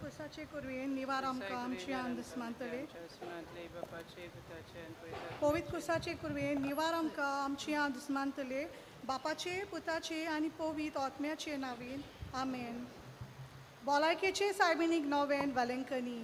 कुसाचे कुरवेन निवार आमकां आमची दुस्मानतले. पवित्र कुसाचे कुरवेन निवार आमकां आमची दुस्मानतले. बापाचे पुताचे आनी पवित्र आत्म्याचे नावीन आमेन. भलायकेचे सायबिणीक नोवेन वेलंकनी.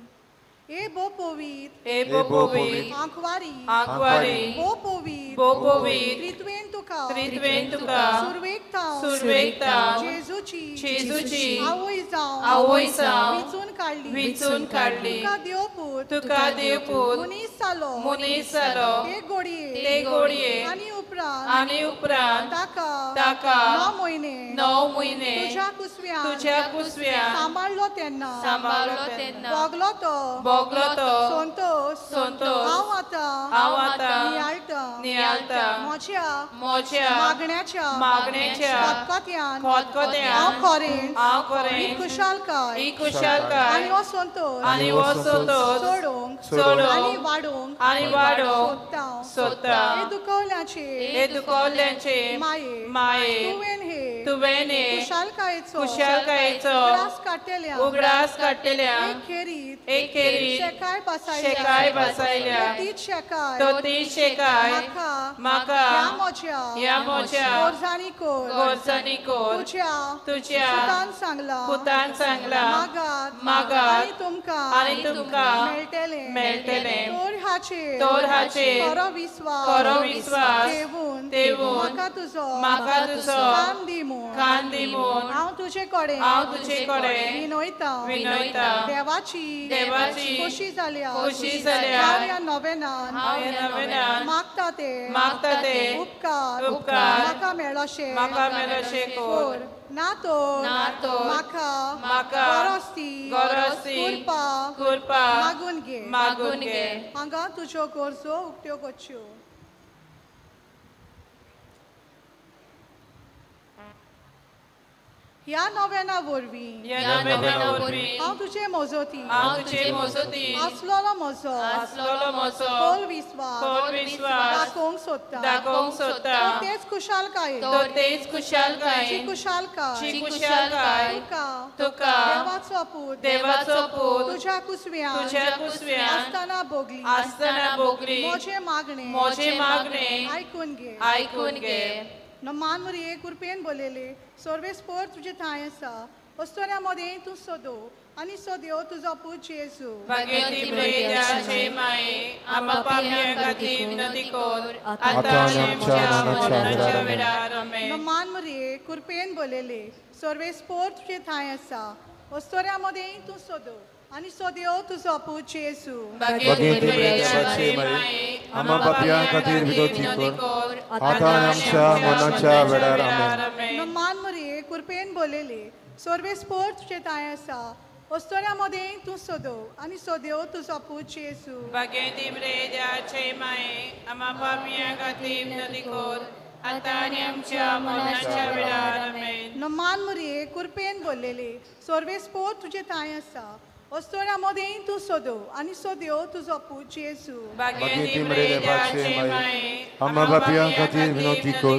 ए बो पवित्र, ए बो पवित्र, आंकवारी, आंकवारी, बो पवित्र, बो पवित्र, त्रित्वेन तुका, त्रित्वेन तुका, सुरवेक थावन, सुरवेक थावन, जेजूची, जेजूची, आवय जावन, आवय जावन, विचून काडली, विचून काडली, तुका देवपूत, तुका देवपूत, मनीस जालो, मनीस जालो, ते गोडये, ते गोडये, आनी उपरांत, आनी उपरांत, ताका, ताका, 9 म्हयने, 9 म्हयने, तुज्या कुसव्यान, तुज्या कुसव्यान, सांबाळलो तेन्ना, सांबाळलो तेन्ना, भोगलो तो, भोगलो तो, संतोष, संतोष, हांव आतां, हांव आतां, नियाळटा, नियाळटा, म्हज्या, म्हज्या, मागण्याच्या, मागण्याच्या, खतखत्यान, खतखत्यान, हांव खरेंच, हांव खरेंच, ही खुशालकाय, ही खुशालकाय, आनी हो संतोष, आनी हो संतोष, सोडूंक, सोडूंक, आनी वाडोवंक, आनी वाडोवंक, सोदता, सोदता, हे दुखवल्याचे, हे दुखवल्यांचे, माये, माये, तुवें हे, तुवें हे, खुशालकायेचो, खुशालकायेचो, उगडास काडटल्या, उगडास काडटल्या, एक खेरीत, एक खेरीत, शेकाय बसायल्या, शेकाय बसायल्या, तो तीच शेकाय, तो तीच शेकाय, म्हाका, म्हाका, ह्या म्हज्या, ह्या म्हज्या, गरजांनी कर, गरजांनी कर, तुज्या, तुज्या, पुतान सांगला, पुतान सांगला, मागात, मागात, आनी तुमकां, आनी तुमकां, मेळटलें, मेळटलें, तर हाचेर, तर हाचेर, खरो विस्वास, खरो विस्वास, ठेवून, ठेवून, म्हाका तुजो, म्हाका तुजो, कान दी म्हूण, कान दी म्हूण, हांव तुजे कडेन, हांव तुजे कडेन, विनयता, विनयता, देवाची, देवाची, खोशी जाल्या, खोशी जाल्या, हांव ह्या नोवेनान, हांव ह्या नोवेनान, मागता ते, मागता ते, उपकार, उपकार, म्हाका मेळोशे, म्हाका मेळोशे कर, ना तर, ना तर, म्हाका, म्हाका, गरज ती, गरज ती, कृपा, कृपा, मागून घे, मागून घे. हांगा तुज्यो गरजो उक्त्यो करच्यो. ह्या नोवेना वरवीं, ह्या नोवेना वरवीं, हांव तुजे मजती, हांव तुजे मजती, आसलेलो म्हजो, आसलेलो म्हजो, खोल विस्वास, खोल विस्वास, दाखोवंक सोदता, दाखोवंक सोदता, तो तेच खुशालकाये, तो तेच खुशालकाये, जी खुशालकाय, जी खुशालकाय, तुका, तुका, देवाचो पूत, देवाचो पूत, तुज्या कुसव्यान, तुज्या कुसव्यान, आसतना भोगली, आसतना भोगली, म्हजें मागणें, म्हजें मागणें, आयकून घे, आयकून घे. मान मरिये कृपेन बोलयले सर्वेस्पर तुजे ठांय आसा. अस्तोऱ्या मदें तूं सोदो आनी सोदयो तुजो पूत जेजू. भाग्यवती मरिये माये, आमकां पापयां खातीर विनंती कर, आतां आनी आमच्या मरणाच्या वेळार. आमेन. मान मरिये कृपेन बोलयले सर्वेस्पर तुजे ठांय आसा. अस्तोऱ्या मदें तूं सोदो आनी सोदयो तुजो पूत जेजू. भाग्यवती मरिये आमकां पापयां खातीर विनंती कर, आतां आनी आमच्या मरणाच्या वेळार. आमेन. मान मरिये कृपेन बोलयले सर्वेस्पर तुजे ठांय आसा. अस्तोऱ्या मदें तूं सोदो आनी सोदयो तुजो पूत जेजू. भाग्यवती मरिये माये, आमकां पापयां खातीर विनंती कर, आतां आनी आमच्या मरणाच्या वेळार. आमेन. मान मरिये कृपेन बोलयले सर्वेस्पर तुजे ठांय आसा. अस्तोऱ्या मदें तूं सोदो आनी सोदयो तुजो पूत जेजू. भाग्यवती मरिये माये, आमकां पापयां खातीर विनंती कर,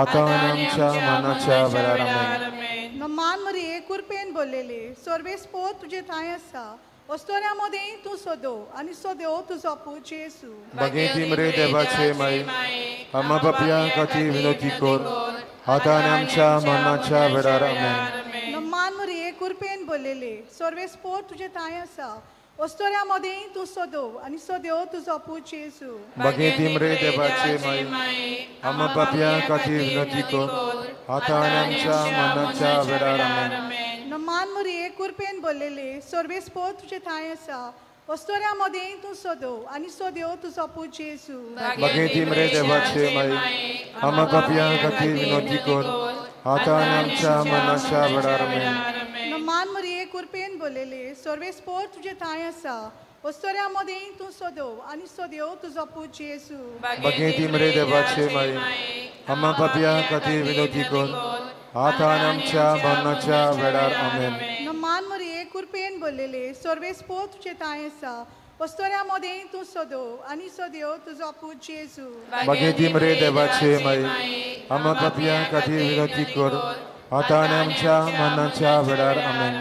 आतां आनी आमच्या मरणाच्या वेळार. आमेन. मान मरिये कृपेन बोलयले सर्वेस्पर तुजे ठांय आसा. अस्तोऱ्या मदें तूं सोदो आनी सोदयो तुजो पूत जेजू. भाग्यवती मरिये देवाचे माये, आमकां पापयां खातीर विनंती कर, आतां आनी आमच्या मरणाच्या वेळार. आमेन. मान मरिये कृपेन बोलयले सर्वेस्पर तुजे ठांय आसा. अस्तोऱ्या मदें तूं सोदो आनी सोदयो तुजो पूत जेजू. भाग्यवती मरिये देवाचे माये, आमकां पापयां खातीर विनंती कर, आतां आनी आमच्या मरणाच्या वेळार. आमेन. मान मरिये कृपेन बोलयले सर्वेस्पर तुजे ठांय आसा. अस्तोऱ्या मदें तूं सोदो आनी सोदयो तुजो पूत जेजू. भाग्यवती मरिये देवाचे माये, आमकां पापयां खातीर विनंती कर, आतां आनी आमच्या मरणाच्या वेळार. आमेन. मान मरिये कृपेन बोलयले सर्वेस्पर तुजे ठांय आसा. अस्तोऱ्या मदें तूं सोदो आनी सोदयो तुजो पूत जेजू. भाग्यवती मरिये देवाचे माये, आमकां पापयां खातीर विनंती कर, आतां आनी आमच्या मरणाच्या वेळार. आमेन. मान मरिये कृपेन बोलयले सर्वेस्पर तुजे ठांय आसा. अस्तोऱ्या मदें तूं सोदो आनी सोदयो तुजो पूत जेजू. भाग्यवती मरिये देवाचे माये, आमकां पापयां खातीर विनंती कर, आतां आनी आमच्या मरणाच्या वेळार. आमेन.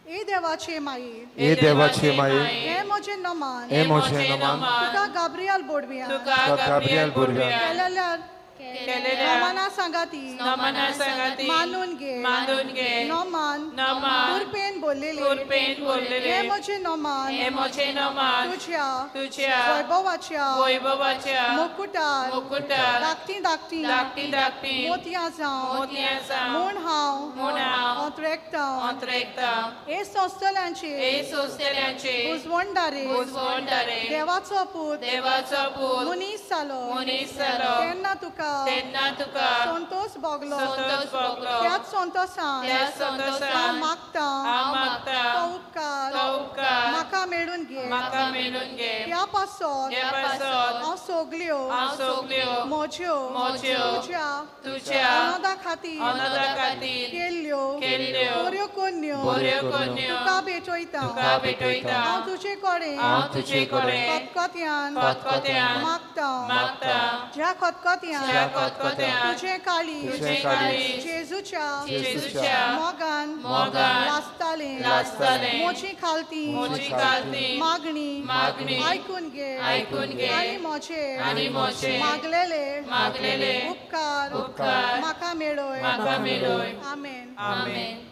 ए देवा देवाचे माये, हे देवाचे माये, हे म्हजें नमान, हे म्हजें नमान, तुका गाब्रियल बोडव्या, तुका गाब्रियल बोडव्या, केलेल्या नमना सांगाती, नमना सांगाती, मानून घे, मानून घे, नमान, नमान, कुरपेन बोललेले, कुरपेन बोललेले, हे म्हजें नमान, हे म्हजें नमान, तुझ्या, तुझ्या वैभवाच्या, वैभवाच्या मुकुटार, मुकुटार, धाकटी धाकटी, धाकटी धाकटी मोतयां जावं, मोतयां जावं, म्हूण हांव, म्हूण हांव अंतरेकतां, अंतरेकतां, हे सोंसतल्यांचे, हे सोंसतल्यांचे, बुजवणदारे, बुजवणदारे, देवाचो पूत, देवाचो पूत, मनीस जालो, मनीस जालो, तेन्ना तुका, तेन्ना तुका संतोष भोगलो, संतोष भोगलो, त्याच संतोषान, त्याच संतोषान, हांव मागतां, हांव मागतां, तो उपकार, तो उपकार, म्हाका मेळून घे, म्हाका मेळून घे, ह्या पासत, ह्या पासत, हांव सगल्यो, हांव सगल्यो, म्हज्यो, म्हज्यो, तुज्या, तुज्या अनादा खातीर, अनादा खातीर केल्ल्यो, केल्ल्यो, बऱ्यो कोन्यो, बऱ्यो कोन्यो, तुका भेटयतां, तुका भेटयतां, हांव तुजे कडेन, हांव तुजे कडेन, खतखत्यान, खतखत्यान, मागतां, मागतां, ज्या खतखत्यान, ज्या खतखत्यान, तुजें काळीज, तुजें काळीज, जेजूच्या, जेजूच्या, मोगान, मोगान, लासतालें, लासतालें, म्हजी खालती, म्हजी खालती, मागणी, मागणी, आयकून घे, आयकून घे, आनी म्हजे, आनी म्हजे, मागलेले, मागलेले, उपकार, उपकार, म्हाका मेळय, म्हाका मेळय. आमेन. आमेन.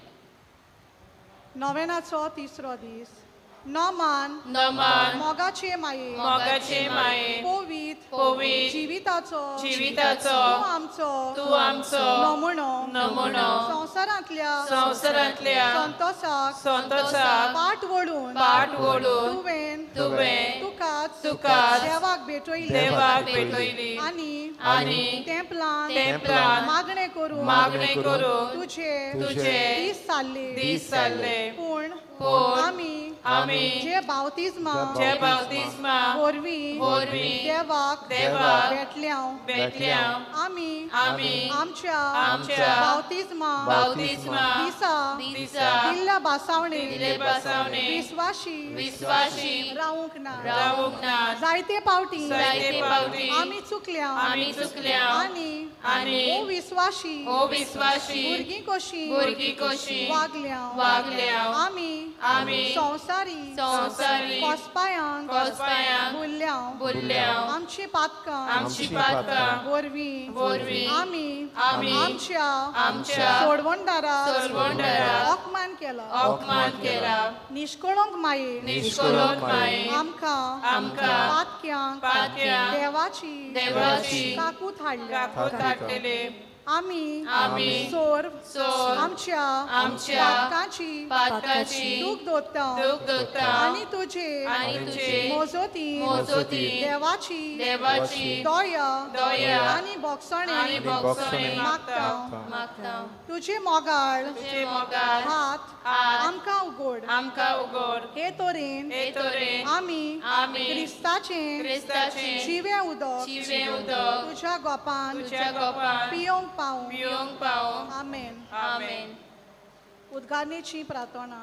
नोवेनाचो तिसरो दीस. नमान, नमान, मोगाचे माये, मोगाचे माये, पवित्र, पवित्र, जिविताचो, जिविताचो, तूं आमचो, तूं आमचो, नमुनो, नमुनो, संवसारांतल्या, संवसारांतल्या, संतोषाक, संतोषाक, पाट वळून, पाट वळून, तुवें, तुवें, तुकाच, तुकाच, देवाक भेटयली, देवाक भेटयली, आनी, आनी, तेंपलान, तेंपलान, मागणें करून, मागणें करून, तुजे, तुजे, दीस सारले, दीस सारले, पूण, पूण, आमी, आमी, जे बावतिज्मा, जे बावतिज्मा, वरवीं, वरवीं, देवाक, देवाक, भेटल्या, भेटल्या, आमी, आमी, आमच्या, आमच्या, बावतिज्मा, बावतिज्मा, दिसा, दिसा, दिल्ल्या भासावणे, दिल्ले भासावणे, विस्वाशी, विस्वाशी, रावूंक ना, रावूंक ना, जायते पावटी, जायते पावटी, आमी चुकल्या, आमी चुकल्या, आनी, आनी, ओ विस्वाशी, ओ विस्वाशी, भुरगीं कशीं, भुरगीं कशीं, वागल्या, वागल्या, आमी, आमी, संवसारी, संवसारी, कोसपायांक, कोसपायांक, बुल्ल्या, बुल्ल्या, आमची पातकां, आमची पातकां, वरवीं, वरवीं, आमी, आमी, आमच्या, आमच्या, सोडवणदारा, सोडवणदारा, अपमान केला, अपमान केला, निष्कळंक माये, निष्कळंक माये, आमकां, आमकां, पातक्यांक, पातक्यांक, देवाची, देवाची, काकूत हाडल्या, काकूत हाडटले, आमी, आमी, सोर, सोर, आमच्या, आमच्या, पातकांची, पातकांची, दूख दोत्ता, दूख दोत्ता, आनी तुजे, आनी तुजे, मोजोती, मोजोती, देवाची, देवाची, दया, दया, आनी बोगसणे, आनी बोगसणे मागता, मागता, तुजे मोगाळ, तुजे मोगाळ, हात, हात, आमकां उगड, आमकां उगड, हे तरेन, हे तरेन, आमी, आमी, क्रिस्ताचें, क्रिस्ताचें, जिवें उदक, जिवें उदक, तुज्या गोपान, तुज्या गोपान, पियोंक पावूं, पियोंक पावूं. आमेन. आमेन. उद्गारणेची प्रार्थना.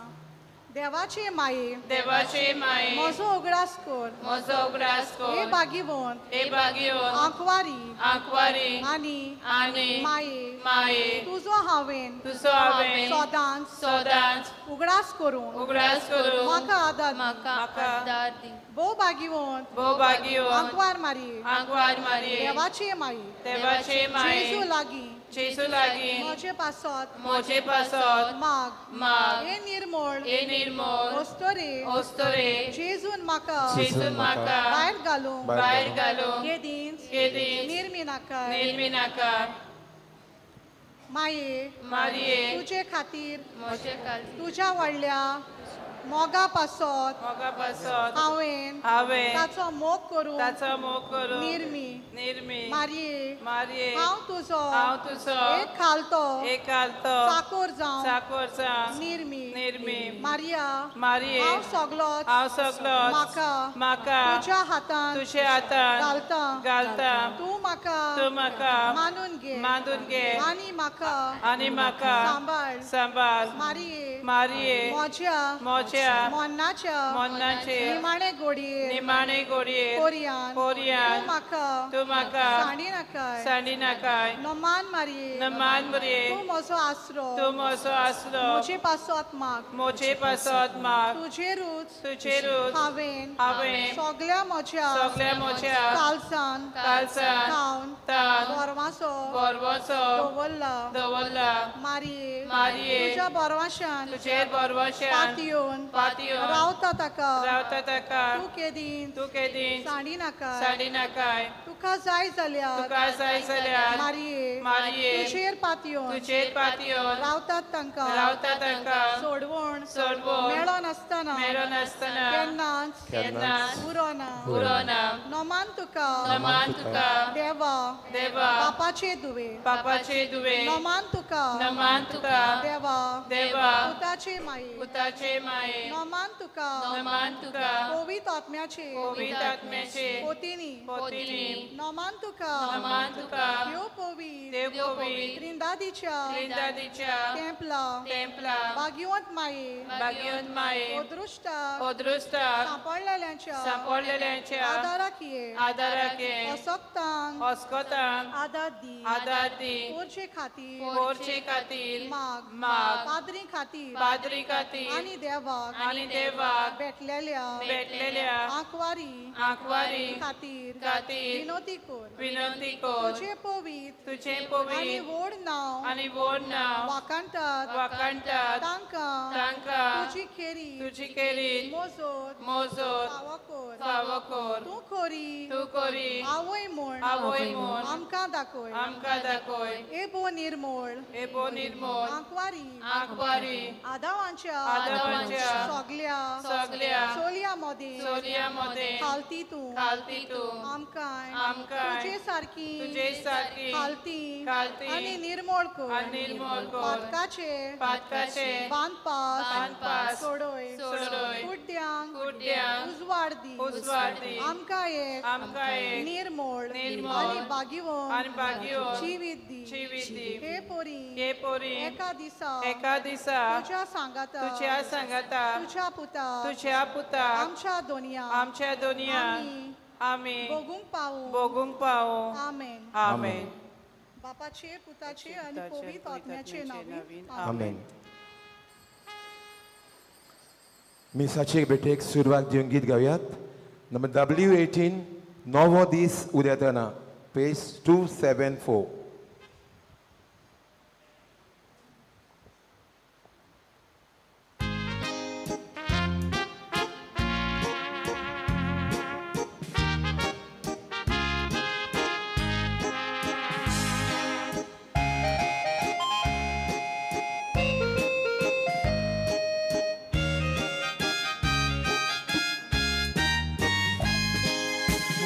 देवाचे माये, देवाचे माये, म्हजो उगडास कर, म्हजो उगडास कर, हे बागीवंत, हे बागीवंत, आंकवारी, आंकवारी, आनी, आनी, माये, माये, तुजो हांवें, तुजो हांवें, सदांच, सदांच, उगडास करून, उगडास करून, म्हाका आदार, म्हाका आदार दी. भोव बागीवंत, भोव बागीवंत, आंकवार मारये, आंकवार मारये, देवाचे माये, देवाचे माये, जेजू लागीं, जेजू लागीं, म्हजे पासत, म्हजे पासत, माग, माग, हे निर्मळ, हे निर्मळ, अस्तोरे, अस्तोरे, जेजून म्हाका, जेजून म्हाका, भायर घालूं, भायर घालूं, केदींच, केदींच, निर्मी नाका, निर्मी नाका. माये, मारये, तुजे खातीर, म्हजे खातीर, तुज्या व्हडल्या मोगा पासत, मोगा पासत, हांवें, हांवें, ताचो मोग करून, ताचो मोग करून, निर्मी, निर्मी, मारये, मारये, हांव तुजो, हांव तुजो, एक खालतो, एक खालतो, चाकोर जावं, चाकोर जावं, निर्मी, निर्मी, मारया, मारये, हांव सगलोच, हांव सगलोच, म्हाका, म्हाका, तुज्या हातान, तुज्या हातान, घालता, घालता, तूं म्हाका, तूं म्हाका, मानून घे, मानून घे, आनी म्हाका, आनी म्हाका, सांबाळ, सांबाळ, मारये, मारये, म्हज्या, म्हज्या, आमच्या मरणाच्या मरणाचे निमाणे घडये निमाणे घडये पोरयान पोरयान तूं म्हाका तूं म्हाका सांडी नाकाय सांडी नाकाय नमान मारये नमान मारये तूं म्हजो आसरो तूं म्हजो आसरो म्हजे पासत माग म्हजे पासत माग तुजेरूच तुजेरूच हांवें हांवें सगल्या म्हज्या सगल्या म्हज्या कालसान कालसान तावन तावन बोरवासो बोरवासो दवरला दवरला मारये मारये तुज्या बोरवाशान तुजेर बोरवाशान पातयेवन पातयेवन रावता ताका रावता ताका तूं केदींच तूं केदींच सांडी नाकाय सांडी नाकाय तुका जाय जाल्यार तुका जाय जाल्यार मारये मारये तुजेर पातयेवन तुजेर पातयेवन रावतात तांकां रावता तांकां सोडवण सोडवण मेळो नासतना मेळो नासतना केन्नाच केन्नाच उरो ना उरो ना नमान तुका नमान तुका देवा देवा बापाचे दुवे बापाचे दुवे नमान तुका नमान तुका देवा देवा पुताचे माये पुताचे माये नमान तुका नमान तुका पवित्र आत्म्याचे पवित्र आत्म्याचे पोतीनी पोतीनी नमान तुका नमान तुका देव पवित्र देव पवित्र त्रिंदादीच्या त्रिंदादीच्या टेम्पला टेम्पला भाग्यवंत माये भाग्यवंत माये अदृश्टाक अदृश्टाक सांपडलेल्यांच्या सांपडलेल्यांच्या आदाराक ये आदाराक ये असक्तांक अस्कतांक आदार दी आदार दी पोरचे खातीर पोरचे खातीर माग माग पाद्री खातीर पाद्री खातीर आनी देवाक आनी देवाक भेटलेल्या भेटलेल्या आंकवारी आंकवारी खातीर खातीर विनोती कर विनंती कर तुजे पवित्र तुजे पवित्र आनी व्हड नांव आनी व्हड नांव वाखाणटात वाखाणटात तांकां तांकां तुजी खेरी तुजी खेरी मोजोत मोजोत फावो कर फावो कर तूं खरी तूं खरी आवय म्हूण आवय म्हूण आमकां दाखय आमकां दाखय एबो निर्मोळ एबो निर्मोळ आंकवारी आंकवारी आदावांच्या आदावांच्या सगल्या सगल्या चलयां मदीं चलयां मदीं खालती तूं खालती तूं आमकां आमकां तुजे सारकी तुजे सारकी खालती खालती आनी निर्मोळ कर आनी निर्मोळ कर पातकाचे पातकाचे बांदपास बांदपास सोडय सोडय कुड्ड्यांक कुड्ड्यांक उजवाड दी उजवाड दी आमकां एक आमकां एक निर्मोळ निर्मोळ आनी भाग्यवंत आनी भाग्यवंत जिवीत दी जिवीत दी हे पोरी हे पोरी एका दिसा एका दिसा तुज्या सांगाता तुज्या सांगाता तुज्या पुता तुज्या पुता आमच्या दोनया आमच्या दोनया आमी भोगूंक पावूं भोगूंक पावूं आमेन आमेन बापाचे पुताचे आनी पवित्र आत्म्याचे नांवान आमेन. मिसाचे भेटेक सुरवात दिवन गीत गावयात. नंबर W18 नवो दीस उदेतना, पेज 274.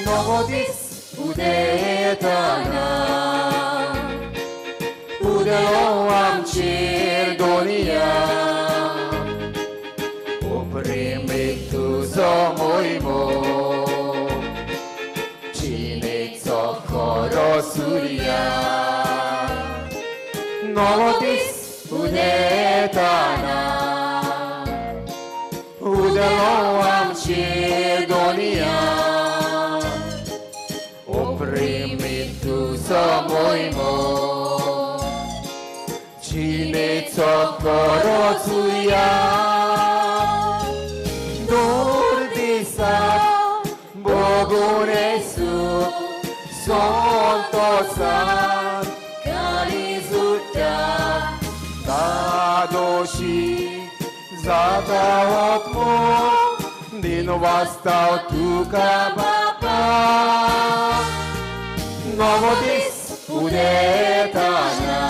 Novo dis udetana, udelo amcir donia, oprimi tu zomoimo, cine cokoro surya. Novo dis udetana, udelo amcir donia. Samoimo, cine cokoroțuia, dor disa, Bogunesu, sontosan, calizuta, dadoshi, zata otmo, din vastau tuca bapa. Novo dis udetana,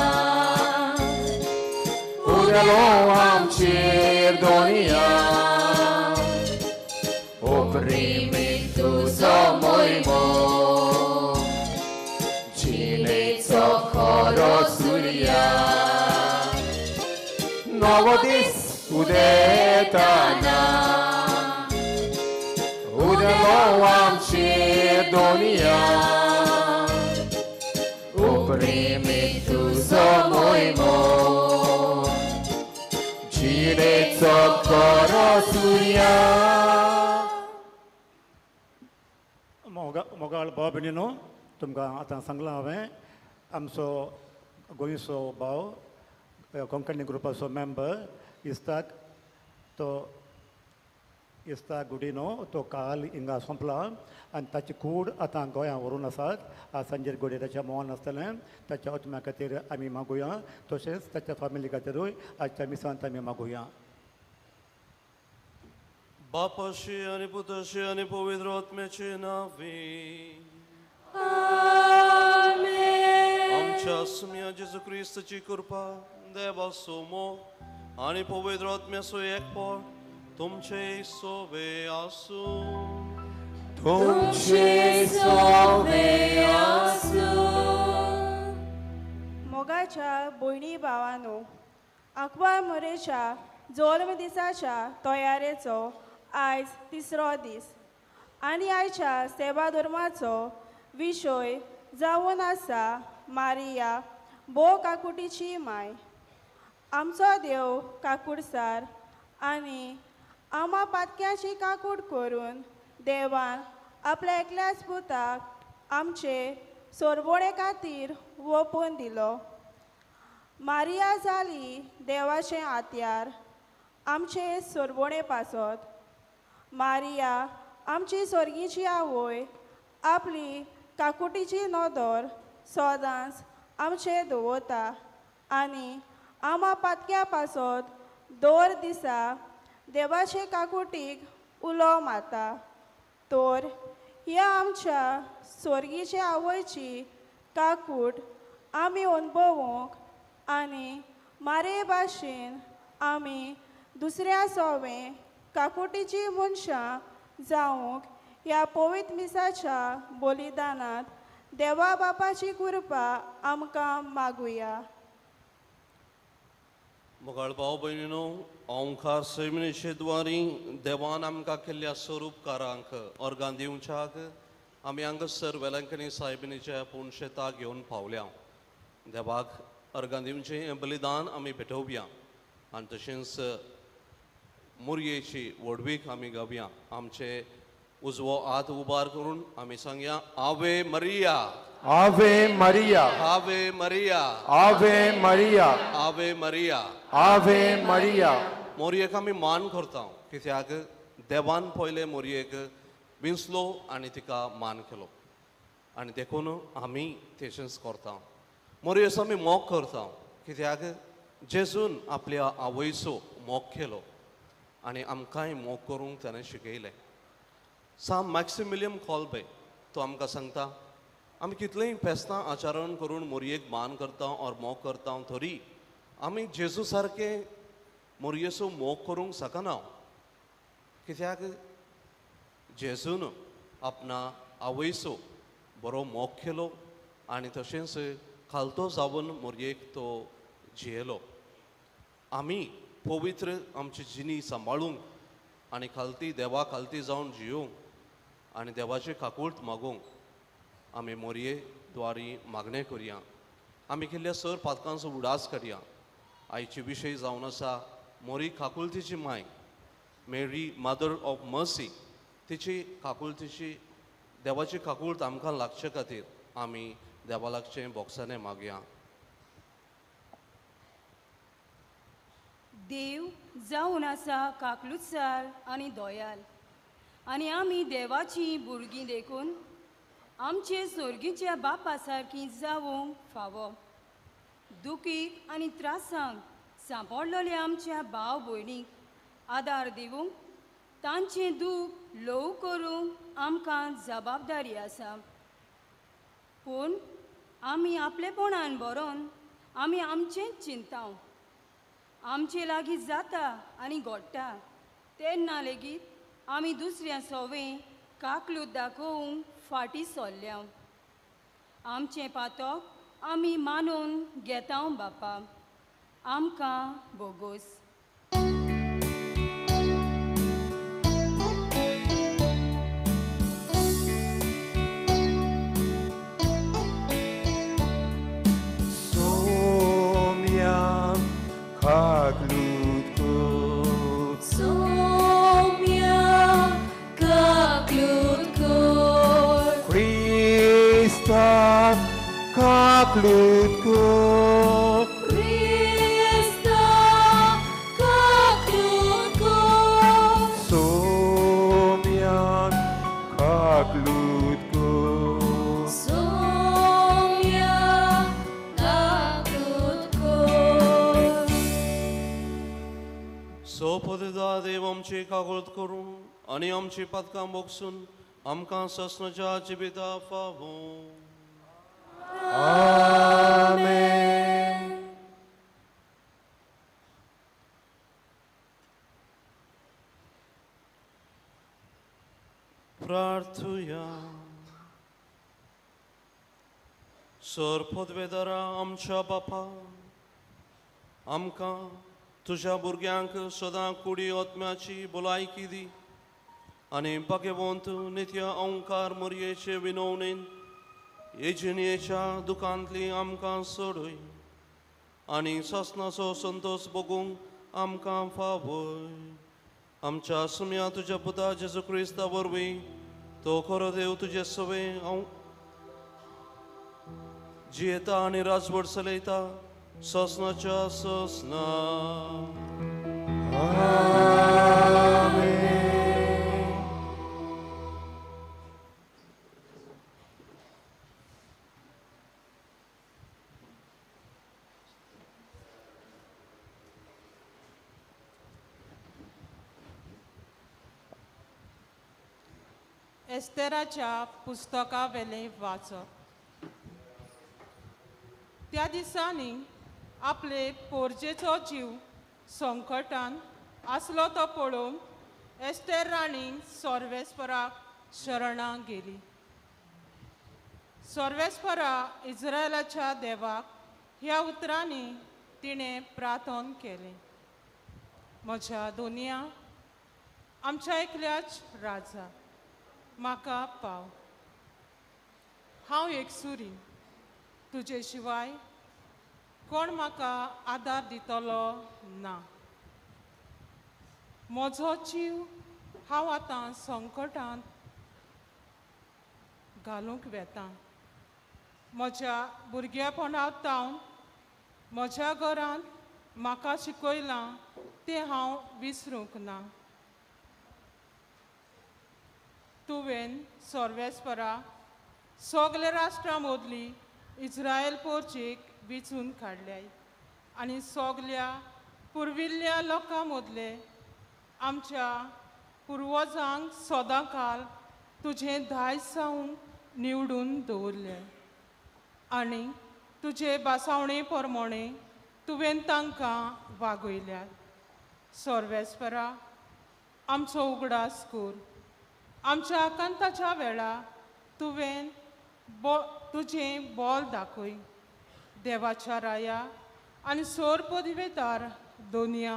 udelo amcir donia, oprimi tu zomoimo, cine cokoro surya. Novo dis udetana, udelo amcir donia. Oprimi tu zomoimo, cine जिणेचो खरो सुर्या. मोगाळ भाव भयणीनो, तुमकां आतां सांगलां हांवें, आमचो गोंयचो भाव कोंकणी ग्रुपाचो मेंबर इस्ताक, तो इस्ताक गुडिनो तो काल हिंगा सोंपला आनी ताची कूड आतां गोंया व्हरून आसात. आज सांजेर घडये ताच्या मोहन आसतलें. ताच्या आत्म्या खातीर आमी मागुया, तशेंच ताच्या फॅमिली खातीरूय आजच्या मिसांत आमी मागुया. बापाशी आनी पुताशी आनी पवित्र आत्म्याचे नांवे आमेन. आमच्या सुम्या जेजू क्रिस्ताची कृपा, देवाचो मोग आनी पवित्र आत्म्याचो एकपण तुमचे सोवे आसूं. तुमचे सोवे आसूं. मोगाच्या भयणी भावानो, आंकवार मोरेच्या जल्म दिसाच्या तयारेचो आयज तिसरो दीस आनी आयच्या सेवा धर्माचो विशय जावन आसा मारिया भोव काकुटीची माय. आमचो देव काकुडसार आनी आमा पातक्याची काकूट करून देवान आपल्या एकल्याच पुताक आमचे सोरवणे खातीर ओंपून दिलो. मारिया जाली देवाचें आत्यार आमचे सोरवणे पासत. मारिया आमची स्वर्गीची आवय आपली काकुटीची नदर सदांच आमचे दवरता आनी आमा पातक्या पासत दर दिसा देवाचे काकुटीक उलो मारता. तर ह्या आमच्या स्वर्गीचे आवयची काकूट आमी अणभवूंक आनी मारे भाशेन आमी दुसऱ्या सोवे काकुटीची मनशां जावंक ह्या पवित्र मिसाच्या बलिदानांत देवा बापाची कृपा आमकां मागुया. मोगाळ भाव भयणीनो, ओंकार सैमिनीचे द्वारी देवान आमकां केल्ल्या स्वरूपकारांक अर्गां दिवच्याक आमी हांगासर वेलंकनी सायबिणीच्या पूण शेताक घेवन पावल्या. देवाक अर्गां दिवचें हें बलिदान आमी भेटोवया आनी तशेंच मुरयेची व्हडवीक आमी गावया. आमचे उजवो हात उबार करून आमी सांगया, Ave Maria, Ave Maria, Ave Maria, Ave Maria, Ave Maria, Ave Maria. मोरयेक आमी मान करता कित्याक देवान पयले मोरयेक विंचलो आनी तिका मान केलो आनी देखून आमी तशेंच करता. मोरयेचो आमी मोग करता कित्याक जेजून आपल्या आवयचो मोग केलो आनी आमकांय मोग करूंक ताणें शिकयलें. साम मॅक्सिमिलियम कॉल्बे तो आमकां सांगता, आमी कितलेंय फेस्तां आचरण करून मोरयेक मान करता ओर मोग करता तरी आमी जेजू सारके मोरयेचो मोग करूंक शकना कित्याक जेजून आपणा आवयचो बरो मोग केलो आनी तशेंच खालतो जावन मोरयेक तो जियेलो. आमी पवित्र आमची जिणी सांबाळूंक आनी खालती देवा खालती जावन जियोंक आनी देवाची काकूळट मागूंक आमी मोरये द्वारी मागणें करया. आमी केल्ल्या सर पातकांचो उडास करया. आयची विशय जावन आसा मोरी काकुळतीची माय, मेरी मदर ऑफ मर्सी. तिची काकुळतीची देवाची काकूळट आमकां लागचे खातीर आमी देवा लागचें बोक्साने मागया. देव जावन आसा काकलुतसार आनी दोयाल आनी आमी देवाची भुरगीं देखून आमचे सोर्गीच्या बापा सारकी जावंक फावो. दुखीक आनी त्रासांक सांपडलेल्या आमच्या भाव भयणीक आदार दिवंक तांचें दूख ल्हव करूंक आमकां जबाबदारी आसा. पूण आमी आपलेपणान बरोवन आमी आमचेंच चिंताव आमचे लागीं जाता आनी घडटा तेन्ना लेगीत आमी दुसऱ्या सोवे काकलूत दाखोवंक फाटीं सरल्या. आमचें पातक आमी मानून घेता बापा, आमकां बोगोस. सोम्या काकलूत कर. काकलूत कर. क्रिस्ता काकलूत कर. सोम्याक काकलूत कर. सोम्या काकलूत कर. सोपदा देव आमची कागद करूं आनी आमची पातकां बोगसून आमकां ससनाच्या जिविता फावो. आमेन. प्रार्थुया. सर पदवेदारा आमच्या बापा, आमकां तुज्या भुरग्यांक सदां कुडी आत्म्याची भलायकी दी आनी भाग्यवंत नित्य ओंकार मोरयेचे विनवणेन येजनेच्या दुकांतली आमकां सोडय आनी सासणाचो संतोश भोगूंक आमकां फावय. आमच्या सुम्या तुज्या पुता जेजू क्रिस्ता वरवीं तो खरो देव तुजे सवे हांव जियेता आनी राजवट चलयता ससनाच्या ससना. आमेन. एस्तेराच्या पुस्तकावेलें वाचप. त्या दिसांनी आपले पोरजेचो जीव संकटान आसलो तो पळोवन एस्तेर राणी सर्वेस्पराक शरणां गेली. सर्वेस्परा इस्रायलाच्या देवाक ह्या उतरांनी तिणें प्रार्थन केलें. म्हज्या दोनया आमच्या एकल्याच राजा म्हाका पाव. हांव एकसुरी, तुजे शिवाय कोण म्हाका आदार दितलो ना. म्हजो जीव हांव आतां संकटांत घालूंक वेता. म्हज्या भुरगेपणांत तावन म्हज्या घरांत म्हाका शिकयलां तें हांव विसरूंक ना. तुवें सर्वेस्परा सगल्या राष्ट्रां मदली इस्रायल पोरचेक विचून काडल्याय आनी सगल्या पुर्विल्ल्या लोकां मदले आमच्या पुर्वजांक सदां काल तुजें दायज जावन निवडून दवरलें आनी तुजे बासावणे प्रमाणे तुवें तांकां वागयल्यात. सर्वेस्परा आमचो उगडास कर. आमच्या आकांताच्या वेळा तुवें तुजें बोल दाखय. देवाच्या राया आनी सोर पदवेदार दोनया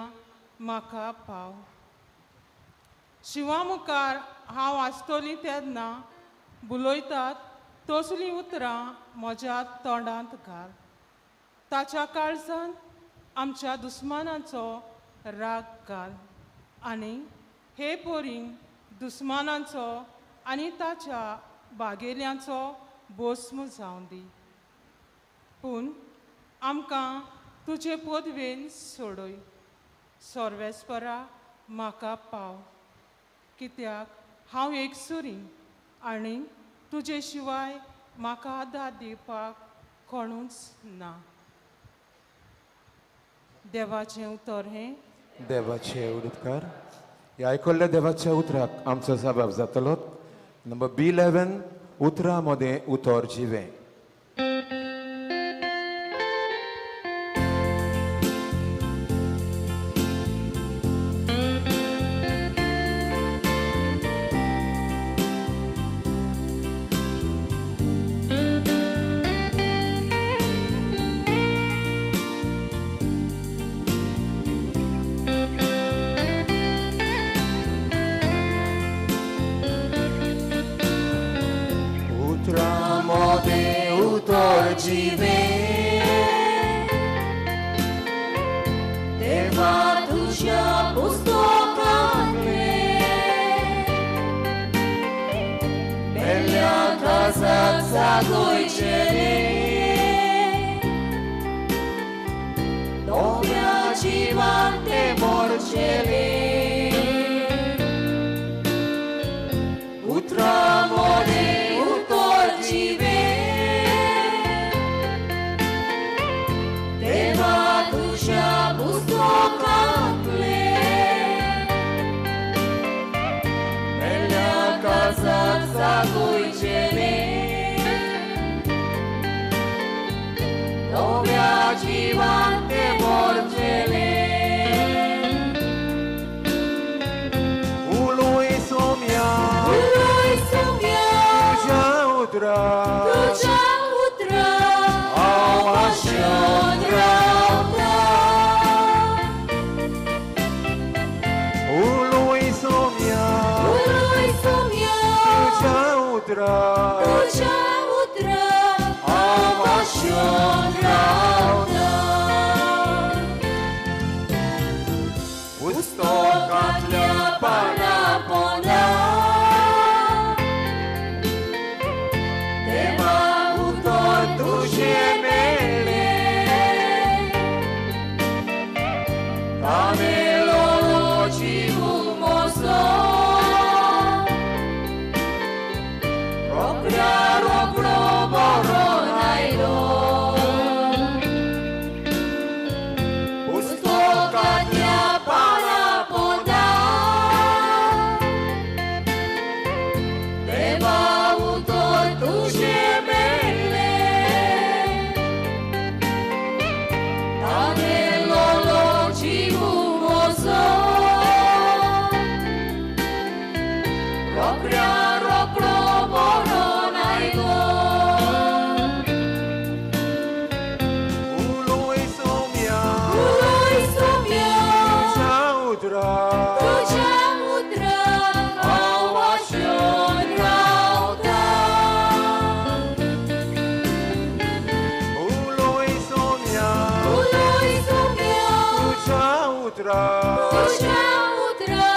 म्हाका पाव. शिंवा मुखार हांव आसतली तेन्ना बुलयतात तसलीं उतरां म्हज्या तोंडांत घाल. ताच्या काळजांत आमच्या दुस्मानाचो राग घाल आनी हे परी दुस्मानाचो आनी ताच्या बागेल्यांचो भस्म जावं दी. पूण आमकां तुजे पदवेन सोडय. सर्वेस्परा म्हाका पाव, कित्याक हांव एकसुरी आनी तुजे शिवाय म्हाका आदार दिवपाक कोणूच ना. देवाचें उतर हें. देवाचे उपकार. ह्या आयकल्ल्या देवाच्या उतराक आमचो जबाब जातलो. नंबर B11 उतरां मदें उतर जिवें. Sagoyçere उतरा तुज्या उतरा हांव आशेवन रावता. उलय सोम्या उलय सोम्या तुज्या उतरा तुज्या उतरा हांव आशेवन रावता. पुस्तकांतल्या पाना पोंदा देवा उतर तुजें मेळ्ळें तामेलो जीव मोसो रोकड्या रोकडो बरोन आयलो. पुस्तकांतल्या पाना पोंदा देवा उतर तुजें मेळ्ळें तामेलो जीव मोसो रोकड्या रोकडो बरोन आयलो. उलय सोम्या उलय सोम्या तुज्या उतरा तुज्या उतरा हांव आशेवन रावता. उलय सोम्या उलय सोम्या तुज्या उतरा तुज्या उतरा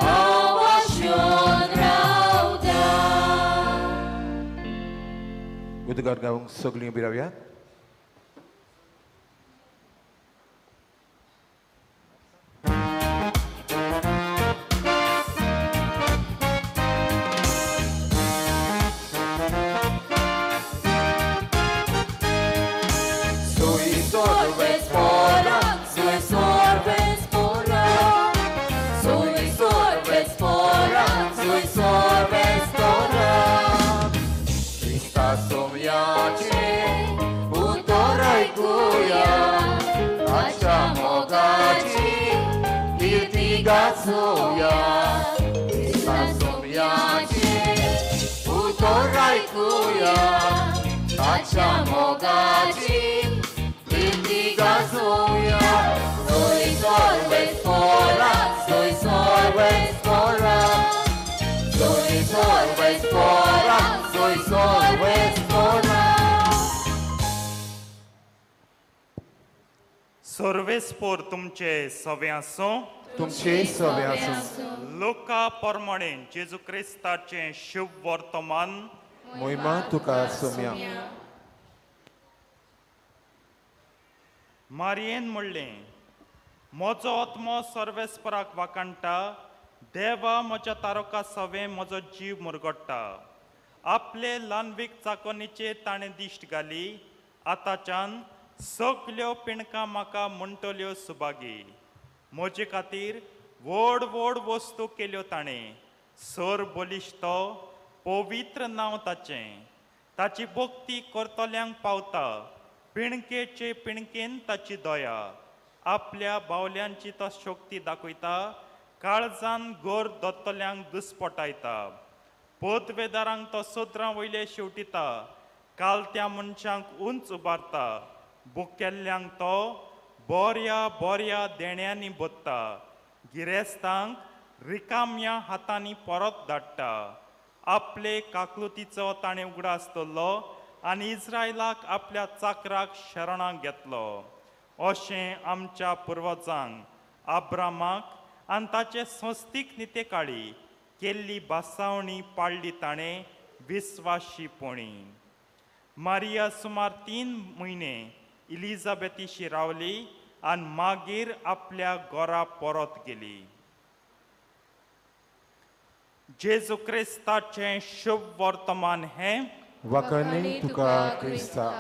हांव आशेवन रावता. उदगार गावंक सगळीं उबी रावयात. Sui sorbes pora, sui sorbes pora, sui sorbes pora, sui sorbes pora. Krista सोम्याचे उतर ऐकूया, ताच्या मोगाची कीर्ती गाजोवया. क्रिस्ता सोम्याचे उतर ऐकूया, ताच्या मोगाची कीर्ती गाजोवया. Sui sorbes pora, sui sorbes pora, sui sorbes pora, sui sorbes pora. सर्वेस्पोर तुमचे सवे आसूं. तुमचे सवे आसूं. लोका प्रमाणे जेजू क्रिस्ताचें शुभ वर्तमान. मोहिमा तुका सोम्या. मारयेन म्हणलें, म्हजो आत्मो सर्वेस्पराक वाखाणटा, देवा म्हज्या तारका सवे म्हजो जीव मुरगडटा. आपले ल्हानवीक चाकोनीचेर ताणें दिश्ट घाली, आतांच्यान सगल्यो पिणकां म्हाका म्हणटल्यो सुभागी. म्हजे खातीर व्हड व्हड वस्तू केल्यो ताणें, सर बलिश्ट तो पवित्र नांव ताचें. ताची भक्ती करतल्यांक पावता, पिणकेचे पिणकेन ताची दया. आपल्या बावल्यांची तो शक्ती दाखयता, काळजान गोर दोत्तल्यांक दुस्पटायता. पदवेदारांक तो सदरां वयले शेवटिता, कालत्या मनशांक उंच उबारता. बुकेल्ल्यांक तो बऱ्या बऱ्या देण्यांनी भरता, गिरेस्तांक रिकाम्या हातांनी परत धाडटा. आपले काकलुतीचो ताणें उगडास दवरलो आनी इस्रायलाक आपल्या चाकराक शरणाक घेतलो. अशें आमच्या पुर्वजांक आब्रामाक आनी ताचे संस्थीक नितेकाळी केल्ली भासावणी पाळ्ळी ताणें विस्वाशीपणी. मारिया सुमार 3 म्हयने इलिजाबेतीशी रावली आनी मागीर आपल्या घरा परत गेली. जेजू क्रिस्ताचें शुभ वर्तमान हें. वखणी तुका क्रिस्ता.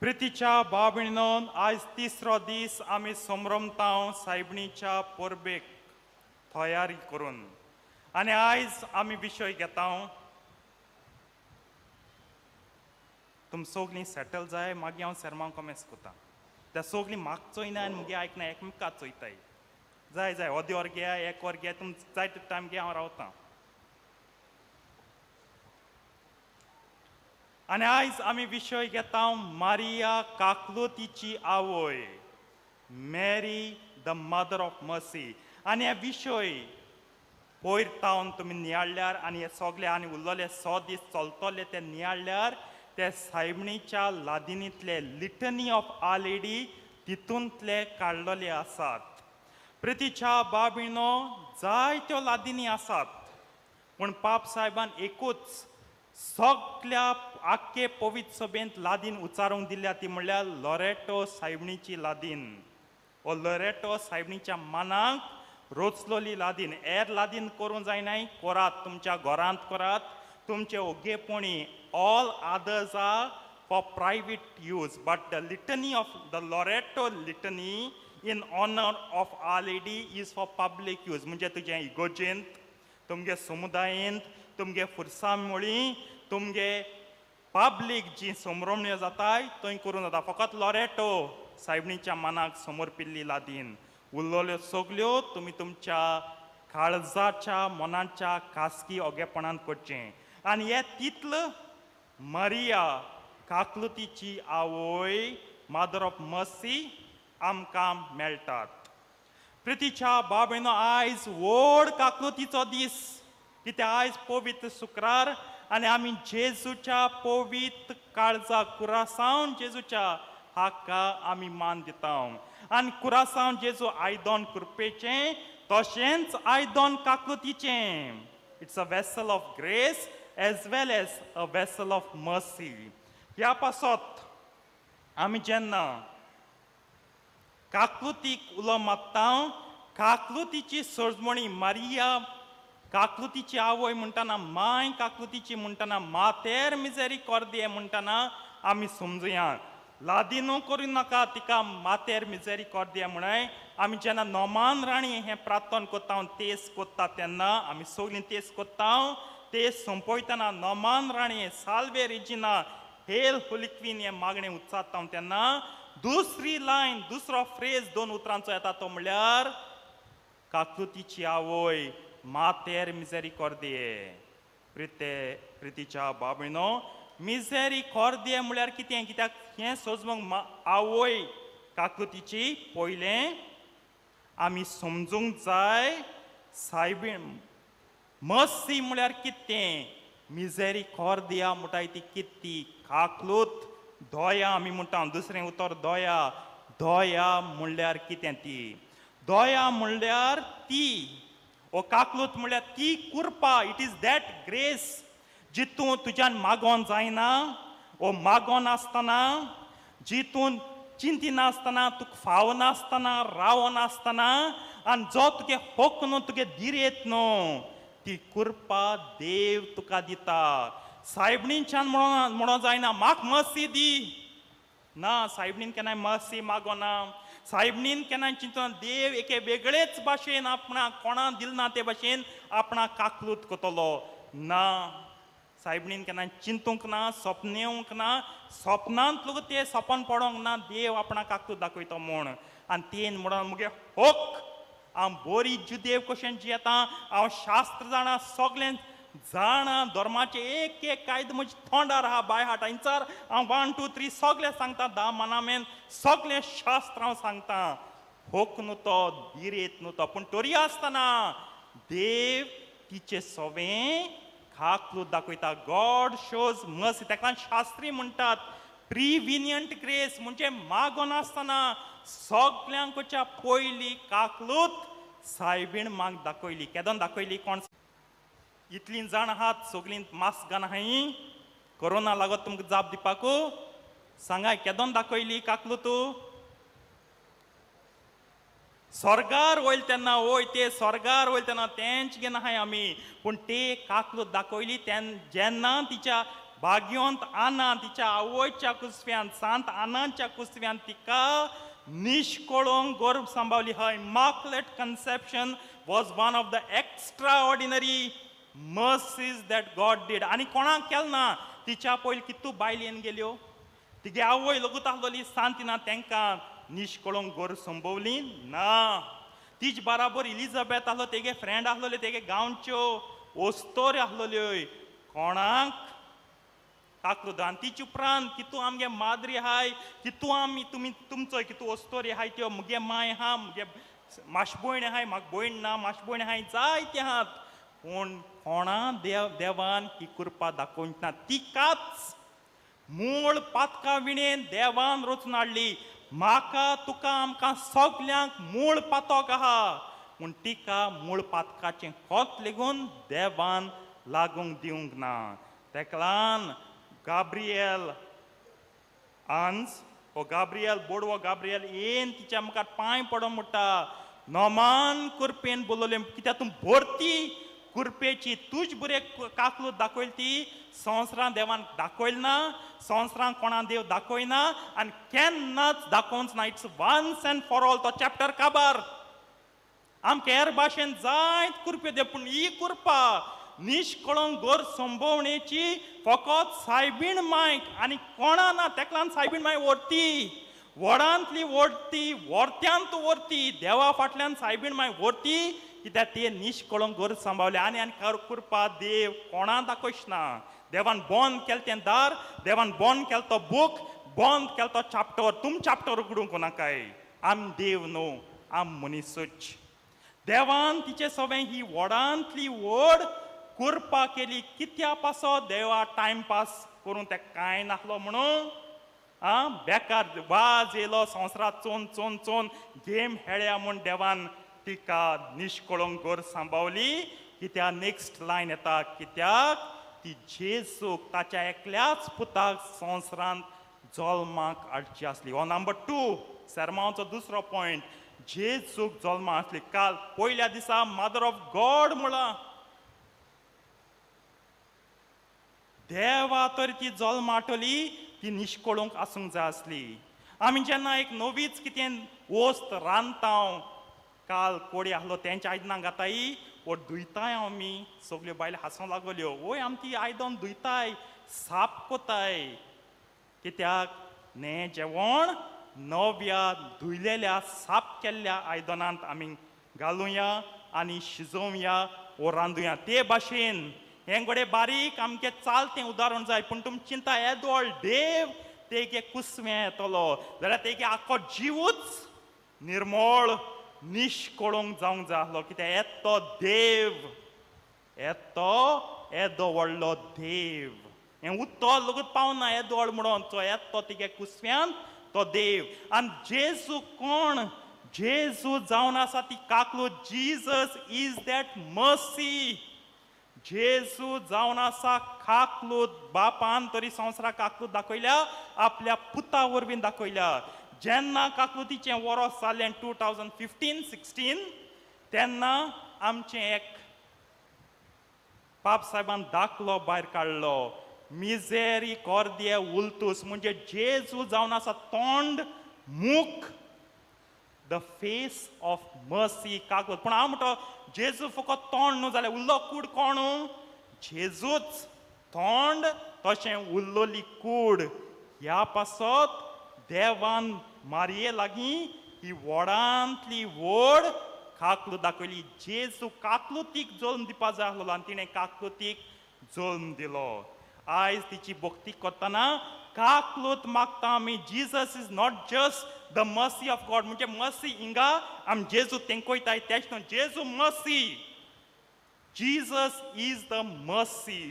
प्रितीच्या भाव-भयणीनो, आयज तिसरो दीस आमी संभ्रमतांव सायबणीच्या परबेक तयारी करून आनी आयज आमी विशय घेता तुम सोगलीं सेटल जाय मागीर हांव सेरमांव कमेस कोता. त्या सोगलीं म्हाका चोयना आनी मुगे आयकना एकमेका चोयताय. जाय जाय अर्दें वर घेया एक वर घेया तुम जाय तितलो टायम घे हांव रावतां. आनी आयज आमी विशय घेता मारिया काकलुतीची आवय, Mary the mother of mercy. आनी हे विशय पयर तावन तुमी नियाळ्ळ्यार आनी हे सगळे आनी उरलेले 100 दीस चलतले ते नियाळ्ळ्यार ते सायबणीच्या लादिनींतले लिटनी ऑफ our lady तितूंतले काडलेले आसात. प्रितीच्या बाबिणो जायत्यो लादिनी आसात पूण पाप साहेबान एकूच सगल्या आख्खे पवित्र सभेंत लादीन उच्चारूंक दिल्या ती म्हणल्यार लोरेटो सायबणीची लादीन. ओ लोरेटो सायबणीच्या मानाक रोचलोली लादीन. एर लादीन करूंक जायनाय, करात तुमच्या घरांत करात तुमचे ओगेपणी. All others are for private use but the litany of the Loreto litany in honour of our lady is for public use. म्हणजे तुजें इगोजेंत, तुमगे समुदायेंत, तुमगे फुरसां मुळी, तुमगे पब्लीक जी समरोमण्यो जाताय थंय करूं जाता. फकत लोरेटो सायबणीच्या मानाक समर्पिल्ली लादीन. उरलेल्यो सगल्यो तुमी तुमच्या काळजाच्या मनाच्या खासगी ओगेपणान करचें. आनी हे तितलं मारिया काकलुतीची आवय मदर ऑफ मर्सी आमकां मेळटात. प्रितीच्या बाबेनो आयज व्हड काकलुतीचो दीस कित्याक आयज पवित्र शुक्रार आनी आमी जेजूच्या पवित्र काळजा कुरासावन जेजूच्या हाका आमी मान दिता. आनी कुरासांव जेजू आयदन कृपेचें तशेंच आयदन काकलुतीचें. It's a vessel of grace as well as a vessel of mercy. ह्या पासत आमी जेन्ना काकलुतीक उलो मारता काकलुतीची सजमणी मारिया काकलुतीची आवय म्हणटना माय काकलुतीची म्हणटना मातेर मिजेरिकॉर्दिये म्हणटना आमी समजुया. लादिनो करूं नाका तिका मातेर मिजेरिकॉर्दिये म्हणय. आमी जेन्ना नोमान राणी हें प्रार्थना करता तेस कोत्ता तेन्ना आमी सगळीं तेस कोत्ता. तेस सोंपयतना नोमान राणी Salve Regina hail holy queen हें मागणें उच्चारता तेन्ना दुसरी लायन दुसरो फ्रेज दोन उतरांचो येता तो म्हणल्यार काकलुतीची आवय मातेर मिजेरिकॉर्दिये. प्रितीच्या बाबीनो मिजेरिकॉर्दिये म्हणल्यार कितें? कित्याक हें सोजमूंक आवय काकलुतीची पयलें आमी समजूंक जाय सायबीण मर्सी म्हणल्यार कितें, मिजेरिकॉर्दिया म्हणटाय ती कितें, काकलूत दया आमी म्हणटा दुसरें उतर दया. दया म्हणल्यार कितें ती? दया म्हणल्यार ती ओ काकलूत म्हणल्यार ती कृपा. It is that grace जितून तुज्यान मागोन जायना ओ मागोन आसतना जितून चिंतिनासतना तुका फावनासतना रावनासतना आनी जो तुगे हक न्हू तुगे दिरेत न्हू ती कृपा देव तुका दिता. सायबणीच्यान म्हणून जायना म्हाका मर्सी दी ना. सायबणीन केन्नाय मर्सी मागोना. सायबणीन केन्नाय चिंतना देव एके वेगळेच भाशेन आपणाक कोणाक दिलना ते भाशेन आपणाक काकलूत करतलो ना. सायबणीन केन्ना चिंतूंक ना, सपनेवंक ना, सपनांत लोक ते सपन पडोंक ना देव आपणाक काकलूत दाखयतो म्हूण. आनी तेन म्हणून मुगे हक हांव बरी जुदेव कशेन जियेता, हांव शास्त्र जाणा, सगळें जाणा, धर्माचे एक एक कायदो म्हज्या तोंडार आहा बाय हार्ट हांयसार हांव 1 2 3 सगळें सांगता, 10 मनामेन सगळें शास्त्र हांव सांगता. होक न्हू तो दिरेत न्हू तो पूण तरी आसतना देव तिचे सवें काकलूत दाखयता. गॉड शोज मर्सी. ताका शास्त्री म्हणटात प्रिविनियंट ग्रेस म्हणजे मागोनासतना सगळ्यांकच्या पयली काकलूत सायबीण माग दाखयली. केदोन दाखयली? कोण इतलीं जाण आहात सगळीं मास्क घालून आहाय, कोरोना लागत तुमकां जाप दिवपाकू? सांगाय केदोन दाखयली काकलूत? स्वर्गार वयल तेन्ना वय ते स्वर्गार वयल तेन्ना तेंच घेना आहाय आमी पूण ते काकलूत दाखयली जेन्ना तिच्या भाग्यवंत आना तिच्या आवयच्या कुसव्यान सांत आनाच्या कुसव्यान तिका निष्कळंक गर्भ सांबावली. हय immaculate conception was one of the extraordinary mercies that God did. आनी कोणाक केल ना तिच्या पयलीं कितू बायल येवन गेल्यो. तिगे आवय लगूत आसलोली सांतिना तेंकां निश्कळोंक गोर संभवली ना. तिज बराबर इलिजाबेथ आसलो, तेगे फ्रेंड आसलोले, तेगे गांवच्यो ओस्तोर आसलोल्यो, कोणाक काकलूत. आनी तिचे उपरांत कितू आमगे माद्री आहाय, कितू आमी तुमी तुमचो कितू ओस्तोरी आहाय त्यो, मुगे माय आहा, मुगे माशभयण आहाय, म्हाका भयण ना, माशभयण आहाय, जायते आहात, पूण कोणा देवान ही कृपा दाखोवंक ना. तिकाच मूळ पातका विणेन देवान रचून हाडली. म्हाका तुका आमकां सगल्यांक मूळ पातक आहा, पूण तिका मूळ पातकाचें खोत लेगून देवान लागूंक दिवंक ना. तेका लागून गाब्रियल आंज हो गाब्रियल बोडवो गाब्रियल येन तिच्या मुखार पांय पडोन म्हणटा, नोमान कृपेन बोलवलें, कित्याक तूं भरती कृपेची, तुज बरे काकलूत दाखयली ती संवसारान देवान दाखयली ना, संवसारान कोणा देव दाखयना आनी केन्नाच दाखोवंच ना. It's once and for all. तो चॅप्टर काबार. आमकां हेर भाशेन जायत कृपे देव, पूण ही कृपा निश्कळंक गोर संभोवणेची फकत सायबीण मायक आनी कोणा ना. तेका लागून सायबीण माय व्हरती, व्हडांतली व्हरती, व्हरत्यांत व्हरती, देवा फाटल्यान सायबीण माय व्हरती, कित्याक ते निश्कळंक गोर सांबावले. आनी आनी कृपा देव कोणा दाखयच ना. देवान बंद केलें तें दार, देवान बंद केलो तो बूक, बंद केलो तो चॅप्टर. तुम चॅप्टर उगडूंक नाकाय. आम देव न्हू, आम मनीसूच. देवान तिचे सवें ही व्हडांतली व्हड कृपा केली. कित्या पासो देवा टायमपास करून ते कांय नासलो म्हणून आं बेकार वाज येयलो संवसारांत चोन चोन चोन गेम खेळया म्हूण देवान तिका निश्कळंक गोर सांबावली. कित्याक नेक्स्ट लायन येता, कित्याक ती जेजूक ताच्या एकल्याच पुताक संवसारांत जल्माक हाडची आसली. हो नंबर 2 सेर्मांवाचो दुसरो पॉयंट, जेजूक जल्मा आसली. काल पयल्या दिसा मदर ऑफ गॉड म्हळां, देवा तर ती जल्माटली, ती निश्कळूंक आसूंक जाय आसली. आमी जेन्ना एक नवीच कितें वस्त रांदता, काल कोडी आसलो तेंच्या आयदनां घाताय वो धुयताय आमी, सगल्यो बायलो हांसूंक लागल्यो, वय आमी ती आयदन धुयताय, साफ कोताय, कित्याक नें जेवण नव्या धुयलेल्या साफ केल्ल्या आयदनांत आमी घालुया आनी शिजोवया वो रांदुया. ते भाशेन हें घडये बारीक आमचें चालतें उदाहरण जाय, पूण तुमी चिंता येदोळ देव तेगे कुसवें येतलो जाल्यार तेगे आख्खो जिवूच निर्मळ निश्कळूंक जावंक जाय आसलो. कित्याक येतो देव, येतो येदो व्हडलो देव, हें उत्तर लगूत पावना येदो व्हड म्हणून तो येतो तिगे कुसव्यान तो देव. आनी जेजू कोण? जेजू जावन आसा ती काकलूत. Jesus is that mercy. जेजू जावन आसा काकलूत. बापान तरी संवसाराक काकलूत दाखयल्या, आपल्या पुता वरवीं दाखयल्या. जेन्ना काकलुतीचें वरोस जालें 2015-16 तेन्ना आमचें एक पाप साहेबान दाखलो भायर काडलो, मिजेरी कॉर्दिये उल्तूस, म्हणजे जेजू जावन आसा तोंड मुख, the face of mercy, काकलूत. पूण हांव म्हणटा जेजू फकत तोंड न्हू जाल्यार उरलो कूड कोण? जेजूच तोंड तशें उरलोली कूड. ह्या पासत देवान मारये लागीं ही व्हडांतली व्हड काकलूत दाखयली. जेजू काकलुतीक जल्म दिवपा जाय आसलो आनी तिणें काकलुतीक जल्म दिलो. आयज तिची भक्ती करतना काकलूत मागता आमी. Jesus is not just the mercy of God, म्हणजे मर्सी हिंगा आमी जेजू तेंकयताय तेच न्हू, जेजू mercy, Jesus is the mercy.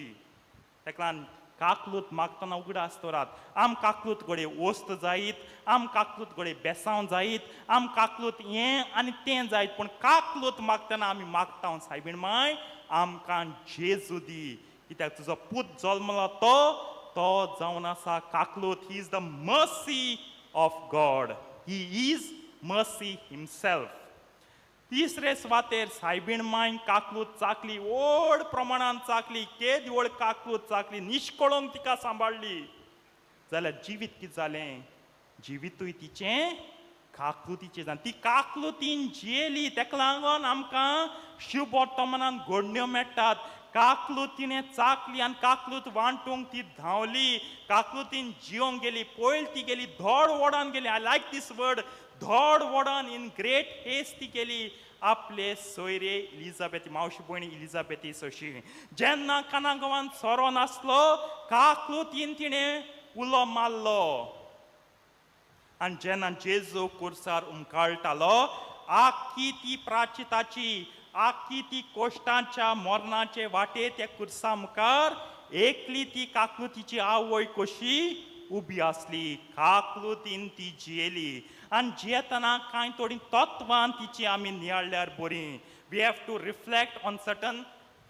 तेका लागून काकलूत मागतना उगडास दवरात. आम काकलूत घडये वस्त जायत, आम काकलूत घडये बेसांव जायत, आम काकलूत हें आनी तें जायत, पूण काकलूत मागतना आमी मागता सायबीण माय आमकां जेजू दी, कित्याक तुजो पूत जल्मलो तो तो जावन आसा काकलूत. He is the mercy of God, he is mercy himself. तिसरे सुवातेर सायबीण मायन काकलूत चाकली, व्हड प्रमाणान चाकली, केदी व्हड काकलूत चाकली, निश्कळूंक तिका सांबाळ्ळी. जाल्यार जिवीत कितें जालें? जिवितूय तिचें काकलुतीचें जालें. ती काकलुतीन जियेली. तेका लागून आमकां शुभ वर्तमानान घडण्यो मेळटात. काकलूत तिणें चाकली आनी काकलूत वांटूंक ती धांवली, काकलुतीन जिवंक गेली. पयल ती गेली धोड वोडान गेली. I like this word, धोड वोडान, in great हेस्ट ती गेली आपले सोयरे इलिजाबेथी, मावशी भयणी इलिजाबेथी सोशी. जेन्ना काना गांवान सोरो नासलो, काकलुतीन तिणें उलो मारलो. आनी जेन्ना जेजू कुर्सार उमकाळटालो, आख्खी ती प्राचिताची, आख्खी ती कोश्टांच्या मरणाचे वाटे त्या कुर्सा मुखार एकली ती काकलुतीची आवय कशी उबी आसली. काकलुतीन ती जियेली. आनी जियेतना कांय थोडीं तत्वां तिची आमी नियाळ्ळ्यार बरीं. We have to reflect on certain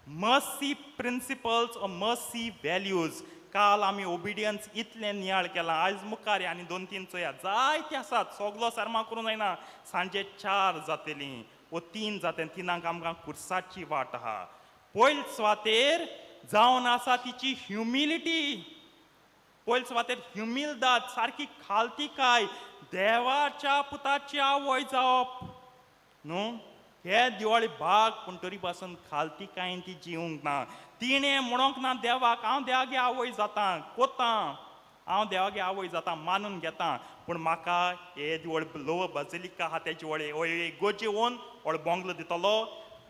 mercy principles or mercy values. काल आमी ओबिडियन्स इतलें नियाळ केलां, आयज मुखार आनी 2-3 चोया जायते आसात. सगलो सारमा करूंक जायना, सांजे 4 जातलीं वो 3 जातलीं. 3 आमकां कुर्साची वाट आहा. पयल सुवातेर जावन आसा तिची ह्युमिलिटी. पयल सुवातेर ह्युमिलदाद, सारकी खालतिकाय, देवाच्या पुताची आवय जावप न्हू. हे दिवाळी भाग पूण तरी पासून खालतिकायेन ती जिवंक ना. तिणें म्हणोंक ना देवाक, हांव देवागे आवय जाता, कोतां, हांव देवागे आवय जाता, मानून घेता, पूण म्हाका हे दिवळ लोव बाजिलिका आहा तेजी वळे गोजी ओन व्हड बोंगलो दितलो,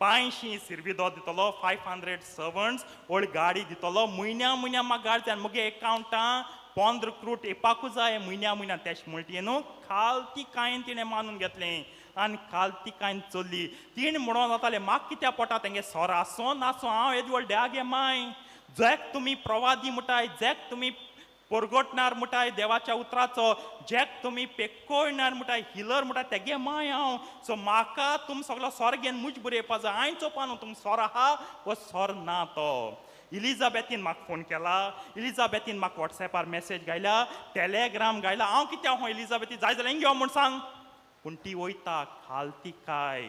500 सिर्विदो दितलो, 500 सर्वंट्स, व्हड गाडी दितलो, म्हयन्या म्हयन्या म्हाका गाडी जाय, मुगे एकावंटां 15 क्रूट येवपाकूच जाय म्हयन्या म्हयन्या. तेश म्हणटी न्हू, खालतिकायेन तिणें मानून घेतलें आनी खालतिकायेन चल्ली. तिणें म्हणोन जातालें, म्हाका कित्याक पोटा तेंगे सोरो आसूं नासूं, हांव येदी व्हड देवागे माय. जॅक तुमी प्रवादी म्हणटाय, जॅक तुमी परगटणार म्हणटाय देवाच्या उतराचो, जॅक तुमी पेकोयणार म्हणटाय, हिलर म्हणटाय, तेगे माय हांव. सो म्हाका तुम सगलो सोरो घेवन मुज बरें येवपा जाय. हांवें चोवपा न्हू तुम सोरो आहा वो सोरो ना तो. इलिजाबेथीन म्हाका फोन केला, इलिजाबेथीन म्हाका वॉट्सएपार मॅसेज घायला, टेलेग्राम घायला. हांव कित्याक हो इलिजाबेथी जाय जाल्यार हिंग यो म्हूण सांग. पूण ती वयता खालतिकाय.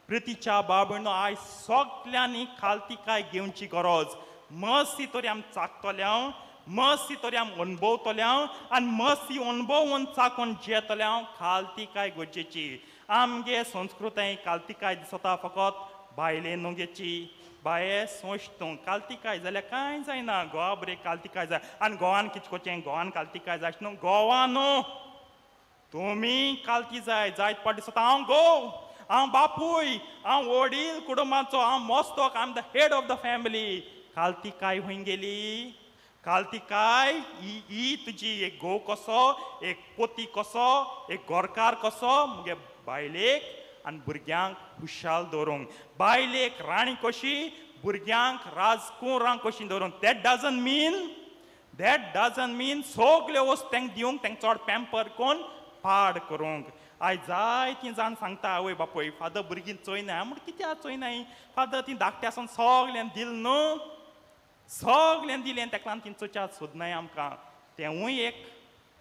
प्रितीच्या बाबणो, आयज सगल्यांनी खालतिकाय घेवची गरज. मस्ती तरी आमी चाकतले हांव, मस्ती तरी आमी अणभवतले हांव, आनी मस्ती अणभवून चाकून जियेतले हांव. खालतिकाय गरजेची. आमगे संस्कृताय खालतिकाय दिसता फकत बायले नुगेची. बाये सोंश तूं, कालतिकाय जाल्यार कांय जायना. गोवा बरें कालतिकाय जाय. आनी गोवान कितें करचें, गोवान कालतिकाय जाय न्हू. गोवा न्हू, तुमी कालती जाय. जायत पाट दिसता हांव घोव, हांव बापूय, हांव वडील कुटुंबाचो, हांव मोस्तोक, I am the head of the family. कालतिकाय खंय गेली? कालतिकाय ही तुजी एक घोव कसो, एक पोती कसो, एक गोरकार कसो, मुगे बायलेक आनी भुरग्यांक खुशाल दवरूंक. बायलेक राणी कशी, भुरग्यांक राजकुंवरां कशी दवरूंक. That doesn't mean सगल्यो वस्तू तांकां दिवंक, तांकां चड पॅम्पर करून पाड करूंक. आयज जायतीं जाण सांगता, आवय बापूय फादर भुरगीं चोयनाय. म्हण कित्याक चोयनाय फादर? तीं धाकटें आसून सगल्यांक दिल न्हू, सगल्यांक दिलें, ताका लागून तीं चोच्यात सोदनाय आमकां. तेंवूय एक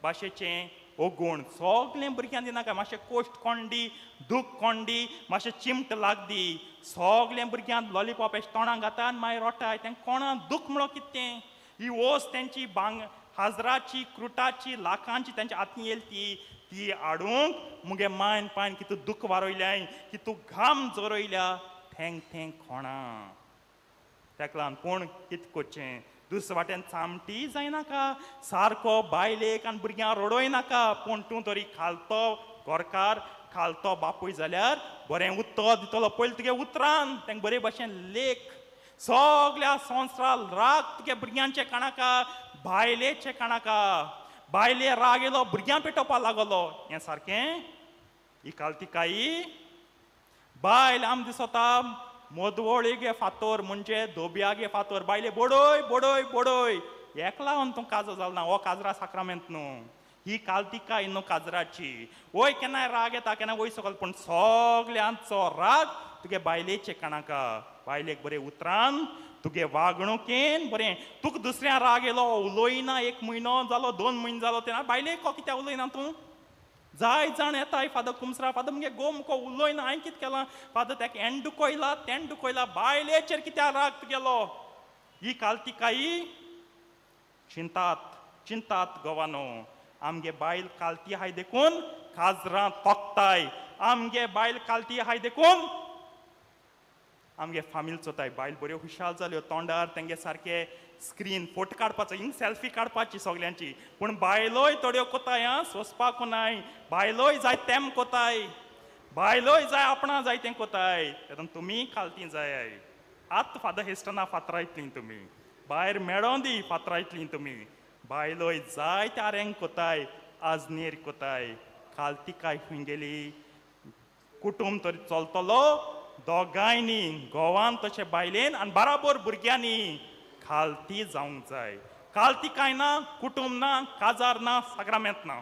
भाशेचें ओगुण. सगळें भुरग्यांक दिनाका, मातशें कोश्ट कोंडी, दूख कोंडी, मातशें चिमट लागदी. सगळें भुरग्यांक लॉलीपॉप अशें तोंडाक घाता आनी मागीर रोटाय. तांकां कोणाक दूख म्हणो कितें? ही वस्त तेंची बांग हजराची, क्रुटाची, लाखांची तेंच्या हातीन येयली ती ती हाडूंक मुगे मायन पायन की तूं दूख वारयल्याय, की तूं घाम जोरयल्या, थेंग थेंग कोणा ताका लागून पूण कितें करचें? दुसरे वाटेन सामटी जायनाका, सारको बायलेक आनी भुरग्यांक रडोय नाका, पूण तूं तरी खालतो घरकार, खालतो बापूय जाल्यार बरें उतर दितलो. पयलीं तुगे उतरान तांकां बरे भाशेन लेख. सगल्या संवसार राग तुगे भुरग्यांचे काणाका, बायलेचे काणाका. बायले राग येयलो, भुरग्यां पेटोवपाक लागलो. हें सारकें ही कालतिकायी. बायल आम दिसता मदवळी फातोर, म्हणजे धोब्यागे फातोर. बायले बडय बडय बडय, एकला लागून तूं काजो जालो ना. हो काजरा साक्रामेंत न्हू, ही कालतिकाय न्हू काजराची. वय केन्नाय राग येता, केन्ना वय सकल, पूण सगल्यांचो राग तुगे बायलेचे काणाका. बायलेक बरें उतरान, तुगे वागणुकेन बरें. तुका दुसऱ्या राग येयलो, उलयना, 1 म्हयनो जालो, 2 म्हयने जालो, तेन्ना बायलेक कित्याक उलयना तूं? जाय जाण येताय फादर कुमसरा, फादर मुगे गो मुको उलयना, हांवें कितें केलां फादर? ताका हेण दुखयला, तेण दुखयला, बायलेचेर कित्याक राग तुगेलो? ही कालतिकायी. चिंतात चिंतात गोवानो, आमगे बायल कालती आहाय देखून काजरां तोखताय. आमगे बायल कालती आहाय देखून आमगे फामील चोताय बायल बऱ्यो खुशाल जाल्यो तोंडार तेंगे सारके स्क्रीन फोटो काडपाचो हिंग सेल्फी काडपाची सगल्यांची पूण बायलोय थोड्यो कोताय आं सोंसपाक नाय बायलोय जाय तेम कोताय बायलोय जाय आपणा जाय तें कोताय तेतून तुमी खालती जाय आतां फादर हेस्टना फातरायतलीं तुमी भायर मेळों दी फातरायतलीं तुमी बायलोय जाय त्या रेंग कोताय आजनेर कोताय खालती काय खंय गेली कुटुंब तरी चलतलो दोगांयनी घोवान तशें बायलेन आनी बराबर भुरग्यांनी खालती जावंक जाय खालती काय ना कुटुंब ना काजार ना साक्रामेंत ना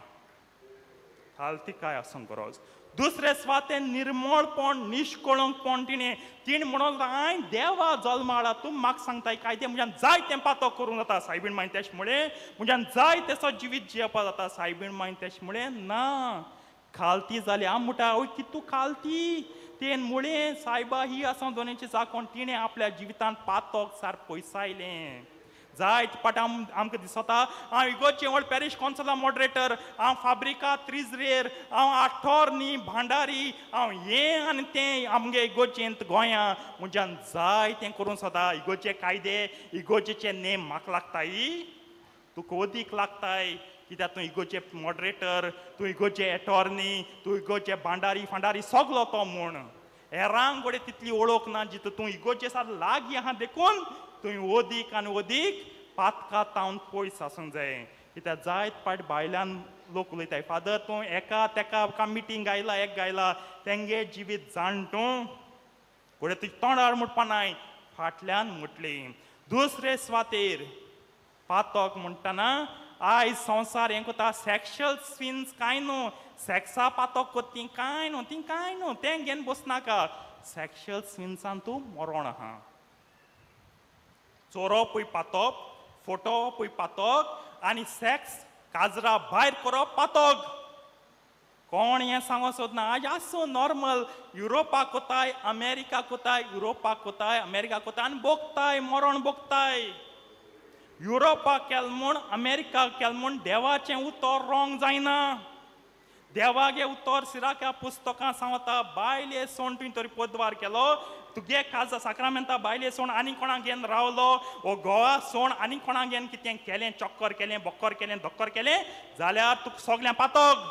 खालती काय आसूंक गरज दुसरे स्वाते निर्मळपण निश्कळंकपण तिणें तिणें म्हणून हांवें देवा जल्माळा तूं म्हाका सांगताय कायदे म्हज्यान जाय तें पातो करूंक जाता सायबीण मागीर तेश म्हळें म्हज्यान जाय तेसो जिवीत जियेवपा जाता सायबीण मागीर तेश म्हळें ना खालती जाली हांव म्हणटा आवय कितू खालती तेन मुळें सायबा ही आसा दोनेची जाकोण तिणें आपल्या जिवितांत पातोक सार पयसायलें जायत पाट आमकां दिसता हांव इगोचे व्हड पॅरीश कौन्सिला मॉडरेटर हांव फाब्रिका त्रिजरेर हांव आठोर्नी भांडारी हांव हें आनी तें आमगे इगोचेंत गोंया म्हज्यान जाय तें करूंक सोदा इगोचे कायदे इगोचेचे नेम म्हाका लागताय तुका अदीक लागताय कित्याक तूं इगोचे मॉडरेटर तूं इगोचे एटॉर्नी तूं इगोचे भांडारी फांडारी सगलो तो म्हूण हेरांक गोडे तितली वळख ना जितू तूं इगोचे सार लागीं आहा देखून तुवें अदीक आनी अदीक पातका तावन पयस आसूंक जाय कित्याक जायत पाट बायल्यान लोक उलयताय फादर तूं एका तेका का मिटींग गायला एक गायला तेंगे जिवीत जाण तूं घोडे तुज्या तोंडार म्हणपा नाय फाटल्यान म्हटली दुसरे स्वातेर पातक म्हणटना आयज संवसार हें कोता सॅक्शुअल सिन्स कांय न्हू सॅक्सा पातक कोत ती कांय न्हू ती कांय न्हू तें घेवन बसनाका सॅक्शुअल सिन्सान तूं मरोण आहा चोरोपूय पातक फोटोपूय पातक आनी सॅक्स काजरा भायर करप पातक कोण हें सांगो सोदना आयज आसूं नॉर्मल युरोपाक कोताय अमेरिका कोताय युरोपाक कोताय अमेरिका कोताय आनी भोगताय मरण भोगताय युरोपाक केल म्हूण अमेरिका केल म्हूण देवाचें उतर रोंग जायना देवागे उतर सिराक्या पुस्तकां सांगता बायले सोण तुवें तरी पदवार केलो तुगे काजा साक्रामेंता बायले सोण आनी कोणाक घेवन रावलो वो गोवा सोण आनी कोणाक घेवन कितें केलें चक्कर केलें बक्कर केलें धक्कर केलें जाल्यार तुका सगळें पातक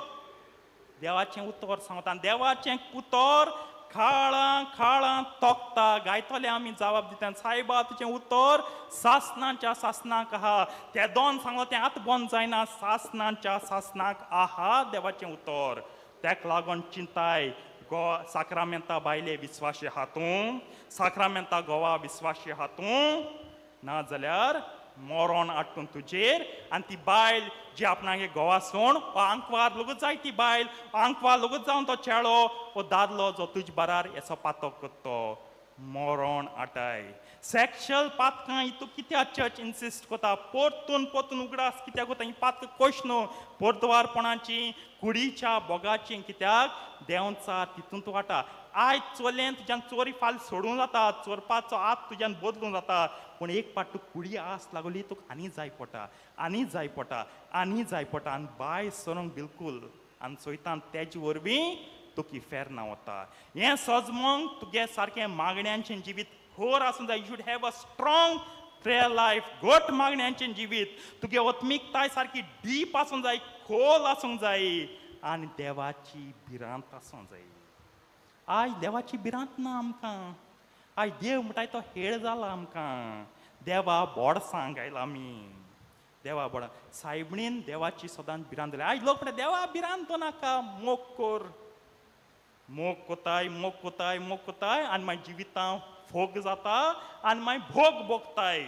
देवाचें उतर सांगता देवाचें उतर खाळां खाळां तोखता गायतले आमी जबाब दिता सायबा तुजें उतर सासनाच्या सासनाक आहा ते दोन सांगलो तें आतां बंद जायना सासनाच्या सासनाक आहा देवाचें उतर तेका लागून चिंताय गोवा साक्रामेंता बायले विस्वाशी आहा तूं साक्रामेंता गोवा विस्वाशी आहा तूं ना जाल्यार मरोण आटून तुजेर आनी ती बायल जी आपणागे गोवा सोण वो आंकवार लोगूच जाय ती बायल आंकवार लोगूच जावन तो चेडो वो दादलो जो तुज बारार येसो पातक करतो मरोण आटाय सॅक्शुअल पातकां हितू कित्याक चर्च इन्सिस्ट कोता परतून परतून उगडास कित्याक कोता ही पातकां कश न्हू पोरद्वारपणाची कुडीच्या बोगाची कित्याक देंवचार तितूंत वाटा आयज चोरलें तुज्यान चोरी फाल सोडूंक जाता चोरपाचो आत तुज्यान बदलूंक जाता पूण एक पाट तुका कुडी आस लागली तुका आनी जाय पडटा आनी जाय पडटा आनी जाय पडटा आनी बाय सरूंक बिलकूल आनी चोयता तेजे वरवीं तुका इफेर्ना वता हें सजमोंक तुगे सारकें मागण्यांचें जिवीत खोर आसूंक जाय you should have a strong prayer life घट मागण्यांचें जिवीत तुगे आत्मिकताय सारकी डीप आसूंक जाय खोल आसूंक जाय आनी देवाची भिरांत आसूंक जाय आयज देवाची भिरांत ना आमकां आयज देव म्हणटाय तो हेळ जाला आमकां देवा बोडसां गायला आमी देवा बोडा सायबणीन देवाची सदांच भिरांत जाली आयज लोक म्हणटा देवा भिरांत नाका मोग कर मोग कोताय मोग कोताय मोग कोताय आनी मागीर जिवितां फोग जाता आनी मागीर भोग भोगताय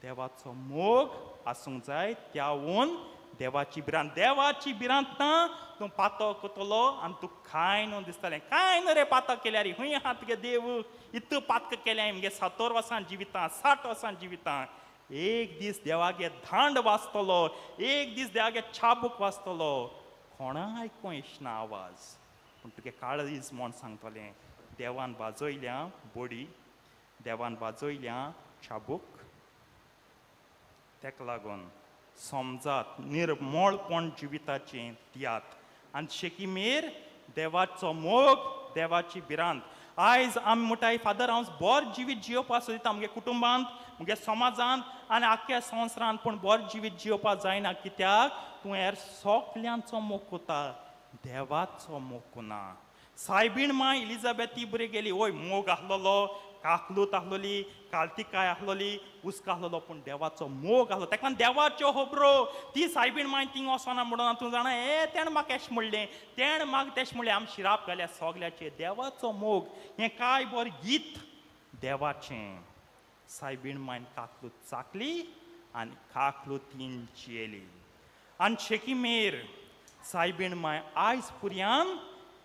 देवाचो मोग आसूंक जाय त्यावून देवाची भिरांत देवाची भिरांत ना तूं पातक कोतलो आनी तूं कांय न्हू दिसतालें कांय न्हू रे पातक केल्यार खंय आहा तुगे देव इतू पातक केल्यार म्हगे 70 वर्सां जिवितां 60 वर्सां जिवितां एक दीस देवागे धांड वाजतलो एक दीस देवागे छाबूक वाजतलो कोणा आयकूं येना आवाज पूण तुगे काळीज म्हण सांगतलें देवान वाजयल्या बोडी देवान वाजयल्या छाबूक तेका लागून समजात निर्मळपण जिविताचें दियात आनी शेकीमेर देवाचो मोग देवाची भिरांत आयज आमी म्हणटाय फादर हांव बरें जिवीत जियोवपाक सोदिता म्हगे कुटुंबांत, म्हगे समाजांत आनी आख्ख्या संवसारांत, पूण बरें जिवीत जियोवपाक जायना. कित्याक? तूं हेर सगल्यांचो मोग कोता, देवाचो मोग कोना. सायबीण माय इलिजाबेथी बरी गेली, वय मोग आसलेलो, काकलूत आसलोली, कालतिकाय आसलोली, उस्क आसलोलो, पूण देवाचो मोग आसलो. ताका देवाच्यो खबरो. ती सायबीण माय थिंग वचना म्हणून तूं जाणा, ए तेणें म्हाका एशें म्हणलें, तेणें म्हाका तेशें म्हणलें, आमी शिराप घाल्या सगल्याचेर. देवाचो मोग हें काय बरें गीत देवाचें. सायबीण मायन काकलूत चाकली आनी काकलुतीन जियेली. आनी शेकीमेर सायबीण माय आयज पुर्यान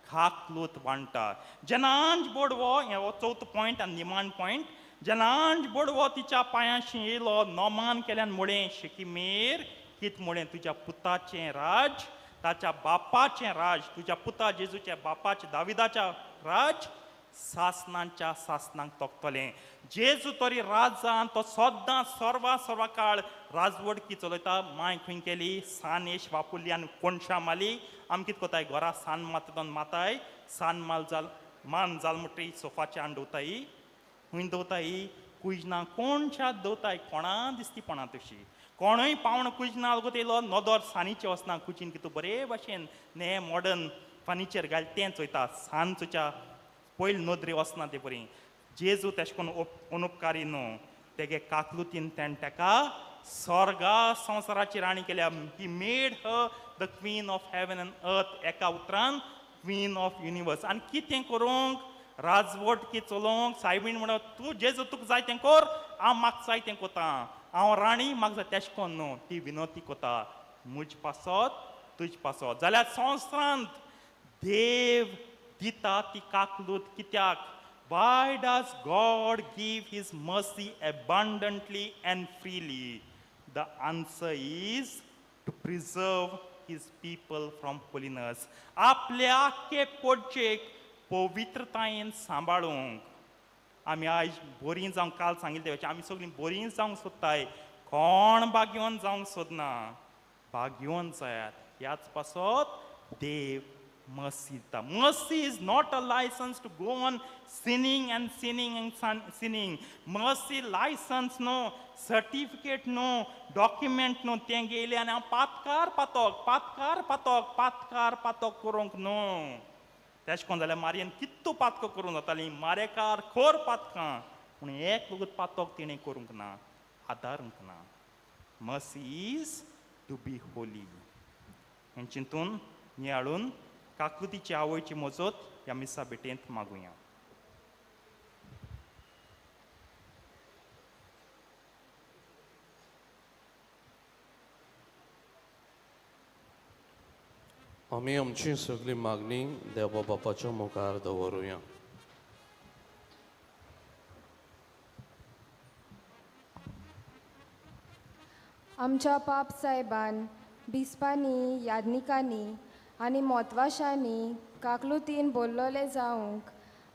काकलूत वांटा. जेन्ना आंज बोडवो, हें हो चवथो पॉयंट आनी निमाण पॉयंट, जेन्ना आंज बोडवो तिच्या पांयांशी येयलो, नोमान केल्यान म्हळें, शेकीमेर कित म्हळें, तुज्या पुताचें राज, ताच्या बापाचें राज, तुज्या पुता जेजूच्या बापाचें दाविदाच्या राज सासनांच्या सासनांक तोखतलें. जेजू तरी राजान तो सद्दां सर्वा सर्वा काळ राजवडकी चलयता. माय खंय केली, सान येश वापुरली आनी कोणशा माली. आमी कितें कोताय, घरा सान माता माताय, सान माल जाल मान जाल म्हणटरी सोफाचे आनी दवताय, खंय दवताय, कुजना कोणशा दवताय, कोणा दिसतीपणा तशी कोणूय पावण कुजना लागून येयलो, नदर सानीचें वचना, कुजीन कितू बरे भाशेन ने मॉडर्न फर्निचर घाल तें चोयता, सान चोयच्या पयलीं नदरे वचना ते बरी. जेजू तेशें करून अनुपकारी न्हू, तेगे काकलुतीन तेणें ताका स्वर्गा संवसाराची राणी केल्या. He made her the queen of heaven and earth, एका उतरान क्वीन ऑफ युनिवर्स. आनी कितें करूंक, राजवटकी चलोवंक. सायबीण म्हणटा तूं जेजू तुका जाय तें कर, हांव म्हाका जाय तें कोता, हांव राणी म्हाका जाय तेशें कोन्न न्हू. ती विनोती कोता, म्हज पासत तुज पासत. जाल्यार संवसारांत देव दिता ती काकलूत कित्याक? Why does God give His mercy abundantly and freely? The answer is to preserve His people from holiness. आपल्या आख्खे पोटचेक पवित्रतायेन सांबाळूंक. आमी आयज बोरीं जावंक, काल सांगिल्लें तें, आमी सगळीं बोरीं जावंक सोदताय, कोण भाग्यवान जावंक सोदना. भाग्यवान जायात ह्याच पासत देव mercy दिता. Mercy is not a license to go on sinning and sinning and sinning. Mercy license न्हू, सर्टिफिकेट न्हू, डॉक्युमेंट न्हू, तें गेलें आनी हांव पातकार पातोक, पातकार पातोक, पातकार पातोक करूंक न्हू. तेशें कोन्न जाल्यार मारयेन कितू पातकां करूंक जातालीं, मारेकार खोर पातकां, पूण एक वगत पातोक तिणें करूंक ना, आदारूंक ना. Mercy is to be holy. हें चिंतून नियाळून काकलुतीची आवयची मजत ह्या मिसा भेटेंत मागुया. आमी आमची सगळी मागणी देवा बापाच्या मुखार दवरुया. आमच्या पाप साहेबान, बिस्पांनी, याज्ञिकांनी आनी मोतवाशांनी काकलुतीन बोल्लोले जावंक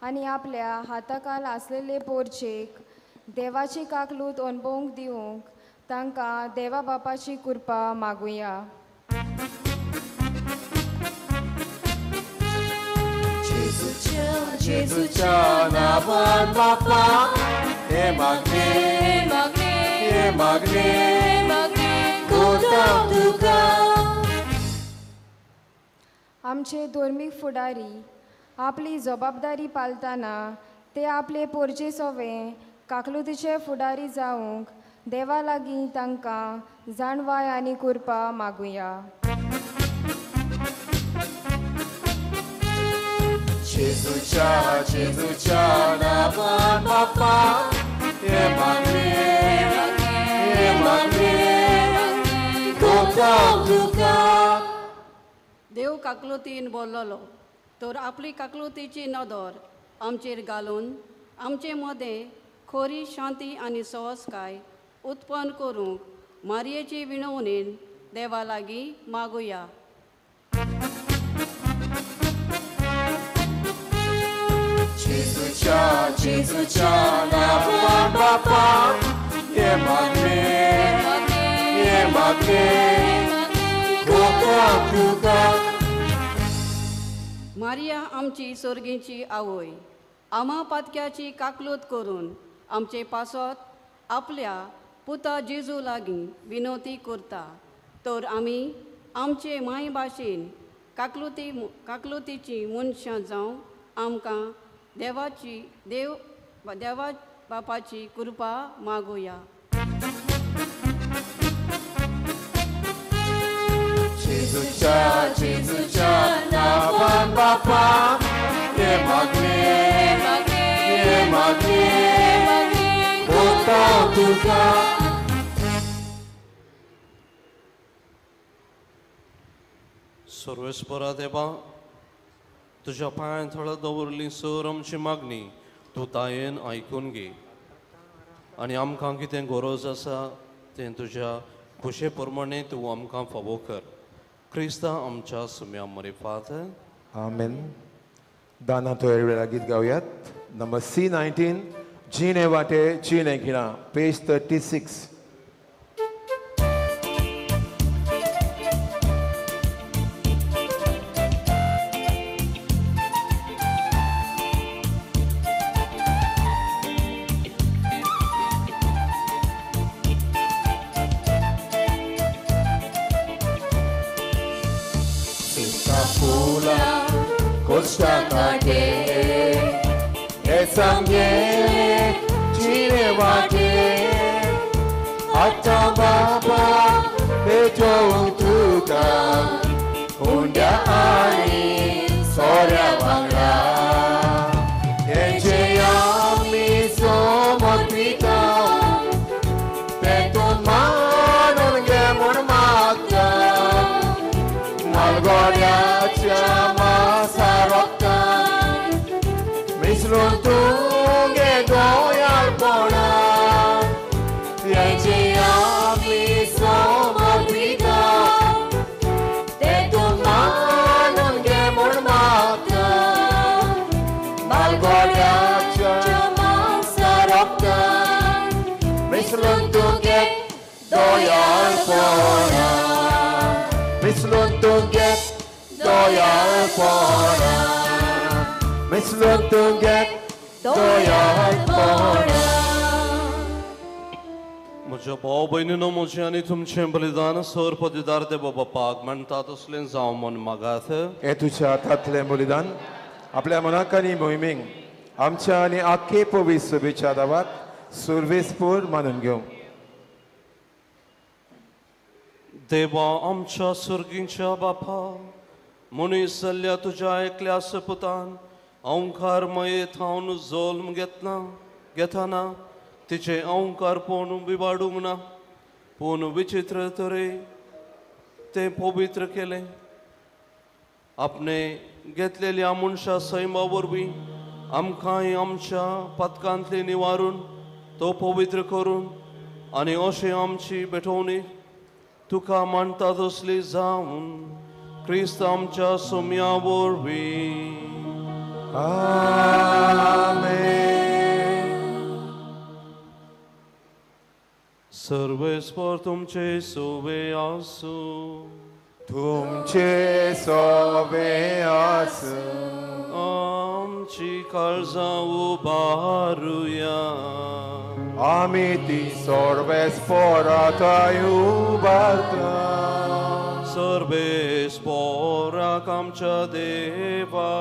आनी आपल्या हाताकाल आसलेले पोरचेक देवाची काकलूत अणभवूंक दिवंक तांकां देवा बापाची कृपा मागुया. जेजूच्या नांवान बापा हे मागणे, हे मागणे कोता तुका. आमचे धर्मीक फुडारी आपली जबाबदारी पालतना ते आपले पोरचे सोवे काकलुतीचे फुडारी जावंक देवा लागीं तांकां जाणवाय आनी कृपा मागुया. जेजूच्या जेजूच्या नांवान बापा हे मागणे, हे मागणे कोता तुका. देव काकलुतीन बोल्लोलो तर आपली काकलुतीची नदर आमचेर घालून आमचे मदें खोरी शांती आनी सहजकाय उत्पन्न करूंक मारयेची विणवणेन देवा लागीं मागुया. जेजूच्या जेजूच्या नांवान बापा हे मागणे, हे मागणे कोता तुका. मारिया आमची सर्गीची आवय, आमा पातक्याची काकलूत करून आमचे पासत आपल्या पुता जेजू लागीं विनवती करता तर आमी आमचे माय भाशेन काकलुती काकलुतीची मनशां जावं आमकां देवाची देव देवा बापाची कृपा मागुया. जेजूच्या जेजूच्या नांवान बापा हे मागणे हे मागणे कोता तुका. सर्वेस्परा देवा तुज्या पांयां थळा दवरली सर आमची मागणी तूं तायेन आयकून घे आनी आमकां कितें गरज आसा तें तुज्या खुशे प्रमाणे तूं आमकां फावो कर. क्रिस्ता आमच्या सुम्या मरिफात. आमेन. दाना तोयर वेळा गीत गावयात नंबर C19 जिणे वाटे जिणे खिणा पेज 36. म्हज्या भाव भयणीनो म्हजें आनी तुमचें बलिदान सर पदवीदार देवा बापाक म्हणटा तसलें जावं म्हूण मागात. हें तुज्या हातांतलें बलिदान आपल्या मनाक आनी मोहिमेक आमच्या आनी आख्खे पवित्र सभेच्या दावाक सुर्वेसपूर मानून घेवं. देवा आमच्या सुर्गींच्या बापा मनीस जाल्ल्या तुज्या एकल्या सपुतान अंकार मये थावन जल्म घेतना घेतना तिचें अंकारपण विवाडूंक ना पूण विचित्र तरे तें पवित्र केलें. आपणे घेतलेल्या मनशा सैमा वरवीं आमकांय आमच्या पातकांतले निवारून तो पवित्र करून आनी अशें आमची भेटवणी तुका मानता तसली जावन क्रिस्त आमच्या सोम्या वरवीं. आमेन. सर्वेस्पर तुमचे सोवे आसूं. तुमचे सोवे आसूं. आमची काळजां उबारुया. आमी ती सर्वेस्पराक उबारता. सर्वेस्पराक आमच्या देवा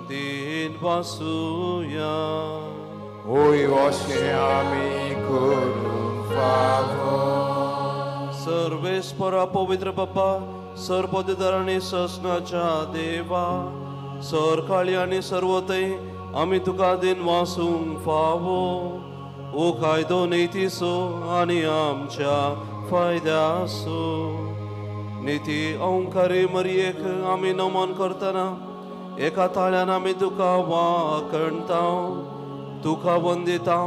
दिन वासुया. होय अशें आमी करूंक फावो. सर्वेस्परा पवित्र बाप्पा सर्वपदवीधर आनी ससनाच्या देवा सरकाळी आनी सर्वतय आमी तुका दिन वासूंक फावो. ओ कायदो नितीचो आनी आमच्या फायद्याचो निती अंकारी मरयेक आमी नमन करतना एका ताळ्यान आमी तुका वाकणता तुका वंदिता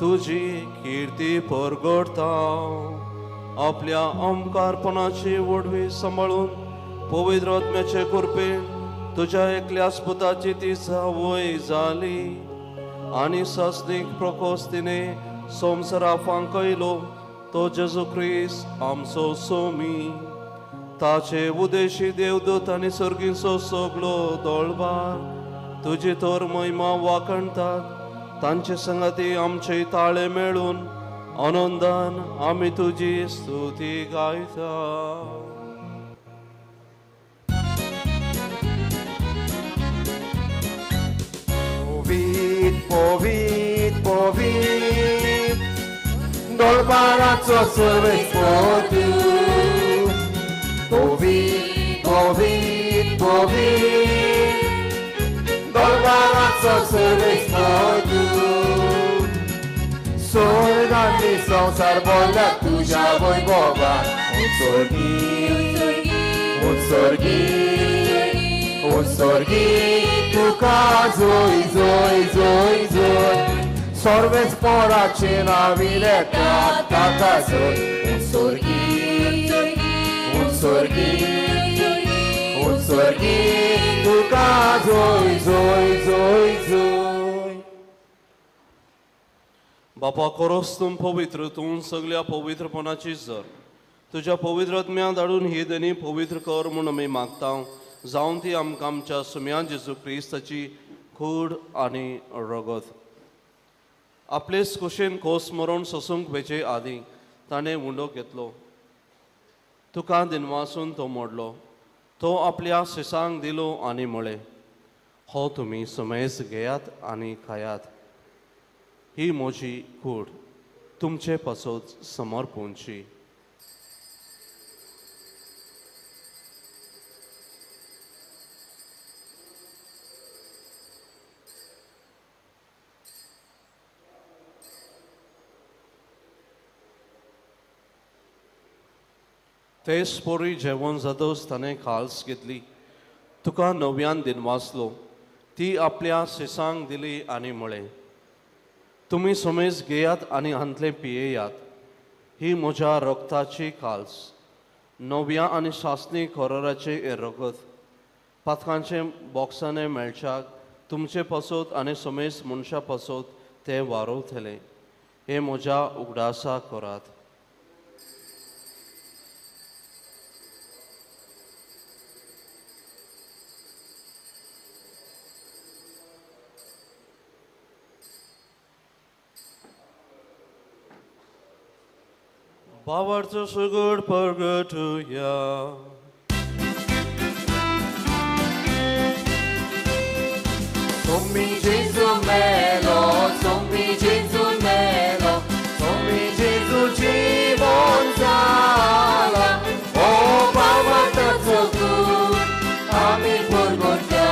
तुजी किर्ती परगडता. आपल्या ओंकारपणाची वडवी सांबाळून पवित्र आत्म्याचे कृपेन तुज्या एकल्या पुताची ती जावय जाली आनी सासणीक प्रकोस तिणे संवसारा फांकयलो तो जेजू क्रिस्त आमचो सोमी. ताचे उदेशी देवदूत आनी सर्गींचो सगलो दोळबार तुजी तर महिमा वाखणतात तांचे संगाती आमचे ताळे मेळून आनंदान आमी तुजी स्तुती गायता. पवीत पवीत पवीत दरबाराचो सर्वेस्पोतू पवीत पवीत पवीत दरबाराचो सर्वेस्पोतू स्वर्गांतली संवसार भरला तुज्या वैभवान उत्सर्गीत उत्सर्गीत उत्सर्गीत तुका जोय जोय जोय जोय सर्वेस्पोराचे नांवी लेतात ताका जोय उत्सर्गीत उत्सर्गीत उत्सर्गीत तुका जोय जोय जोय जोय. बापा खरोच तूं पवित्र, तूं सगल्या पवित्रपणाची जर तुज्या पवित्र आत्म्या धाडून ही देणी पवित्र कर म्हूण आमी मागता, जावन ती आमकां आमच्या सुम्या जेजू क्रिस्ताची कूड आनी रगत. आपलेच कुशीन खोस मरण सोसूंक वेचे आदीं ताणें उंडो घेतलो, तुका दिनवासून तो मोडलो, तो आपल्या शिसांक दिलो आनी म्हळें, हो तुमी सुमेज घेयात आनी खायात, ही म्हजी कूड तुमचे पासत समर्पूंची. तेच पोरी जेवण जातच ताणें खाल्स घेतली, तुका नव्यान दिनवासलो, ती आपल्या शिसांक दिली आनी म्हळें, तुमी समेज घेयात आनी हांतलें पियेयात, ही म्हज्या रगताची खाल्स, नव्या आनी सासणी कराराचें हें रगत, पातकांचें बॉक्सांनी मेळच्याक तुमचे पासत आनी समेज मनशां पासत तें वारोवतलें, हें म्हज्या उगडासा करात. भावार्थ सुगड परगटुया. Sommi Gesù melo, sommi Gesù melo, sommi Gesù जीवन जाला, ओ भावार्थाचो दूत आमी परगटया,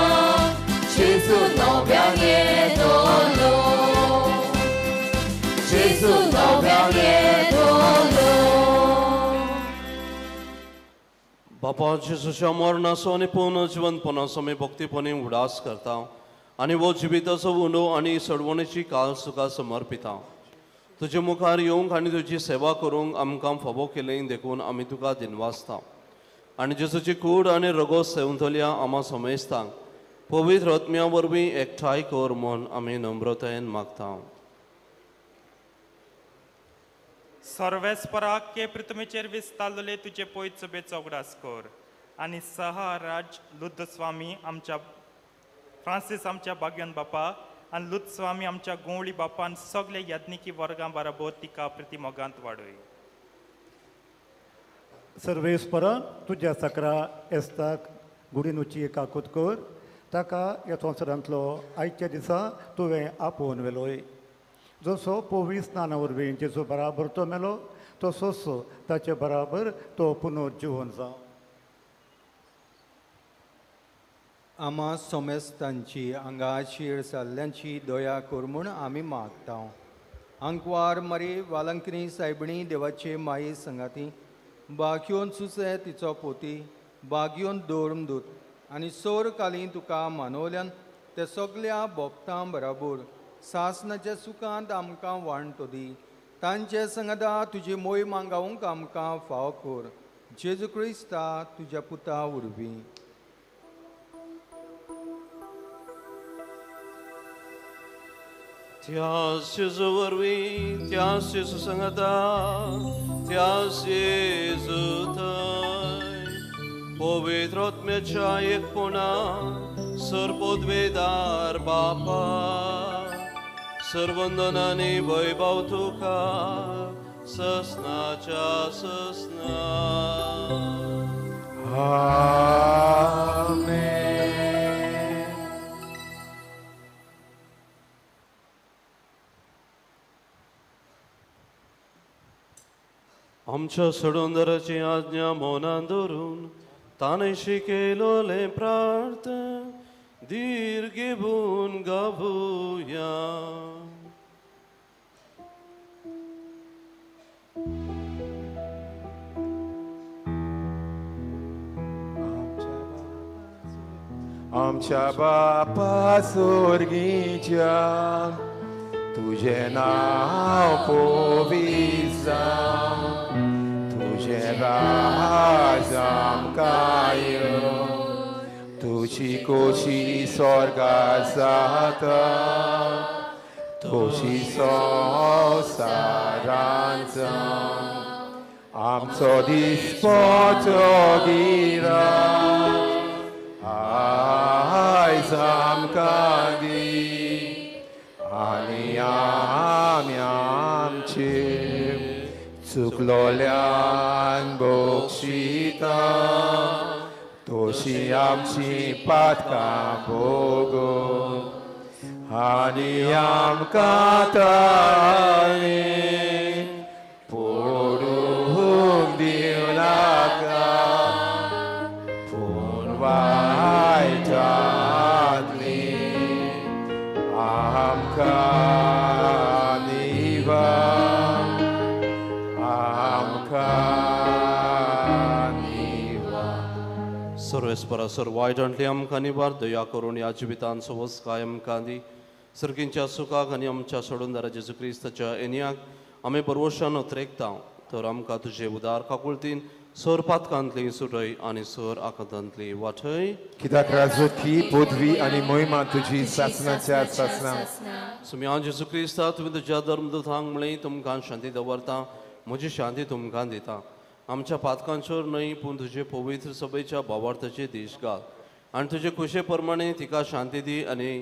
जेजू नव्यान येतलो, जेजू नव्यान येतलो. बापा जेजूच्या मरणाचो आनी पुनर्जिवनपणाचो आमी भक्तीपणी उडास करता आनी हो जिविताचो उंडो आनी सडवणेची काल तुका समर्पिता. तुजे मुखार येवंक आनी तुजी सेवा करूंक आमकां फावो केली देखून आमी तुका दिनवासता आनी जेजूची कूड आनी रगत सेवतल्या आमा समेस्तांक पवित्र आत्म्या वरवीं एकठांय कर म्हूण आमी नम्रतायेन मागता. सर्वेस्पराक के पृथ्वीचेर विस्तारलेले तुजे पयत सभेचो उगडास कर आनी सहराज लुद्दस्वामी आमच्या फ्रांसीस आमच्या भाग्यन बापा आनी लुद्दस्वामी आमच्या गोंवळी बापान सगळे याज्ञिकी वर्गां बराबर तिका प्रतिमोगांत वाडय. सर्वेस्परा तुज्या सकरा एस्ताक गुडिनुची काकूत कर, ताका ह्या संवसारांतलो आयच्या दिसा तुवें आपोवन व्हेलोय, जसो पवित्र स्नाना वरवीं जेजू बराबर तो मेलो तसोच ताचे बराबर तो पुनर्जिवन जावं. आमा सोमेस्तांची आंगाचेर जाल्ल्यांची दया कर म्हूण आमी मागता. आंकवार मरी वालंकिनी सायबिणी देवाचे माई संगाती बागयोन सुसे तिचो पोती बागयोन धर्मदूत आनी सोर काली तुका मानवल्यान ते सगल्या भोक्तां बराबर सासनाच्या सुखांत आमकां वांटो दी, तांचे संगता तुजी मोय मांगावंक आमकां फाव कर, जेजू क्रिस्ता तुज्या पुता वरवीं. त्याच जेजू वरवीं, त्याच जेजू संगता, त्याच जेजू थंय पवित्र आत्म्याच्या एकपणा सरपोदवेदार बापा सर्वंदनाने वैभव तुका ससनाच्या ससना. आमेन. आमच्या सोडूनदाराची आज्ञा मनान धरून ताणें शिकयलोलें प्रार्थ धीर घेवन गावया. आमच्या बापा सोर्गीच्या तुझें नांव पवित्र जावं, तुझें राज आमकां येवं, तुजी खोशी स्वर्गार जाता तशी संवसारांत जावं. आमचो दिसपटो गिरास आयज आमकां दी आनी आमी आमचे चुकलोल्यान बक्षिता तशी आमची पातकां भोगून आनी आमकां ताणे पडूंक दिवनाका पूण वायटांतली आमकां निवार, आमकां निवार. सर्वेस्परा सर वायटांतली आमकां निवार, दया करून ह्या जिवितान सवसकाय आमकां दी. सर्गींच्या सुखाक आनी आमच्या सोडूनदारा जेजू क्रिस्ताच्या एनियाक आमी बरवशान उतरेकता तर आमकां तुजे उदार काकुळतीन सर पातकांतली सुटय आनी सर आकांतांतली वाटय. कित्याक राजवटी पदवी आनी महिमा तुजी सासणाच्या सासणा. सुम्या जेजू क्रिस्ता तुवें तुज्या धर्मदूतांक म्हळें तुमकां शांती दवरता, म्हजी शांती तुमकां दिता. आमच्या पातकांचेर न्हय पूण तुजे पवित्र सभेच्या भावार्थाचे देश घाल आनी तुजे खुशे प्रमाणे तिका शांती दी आनी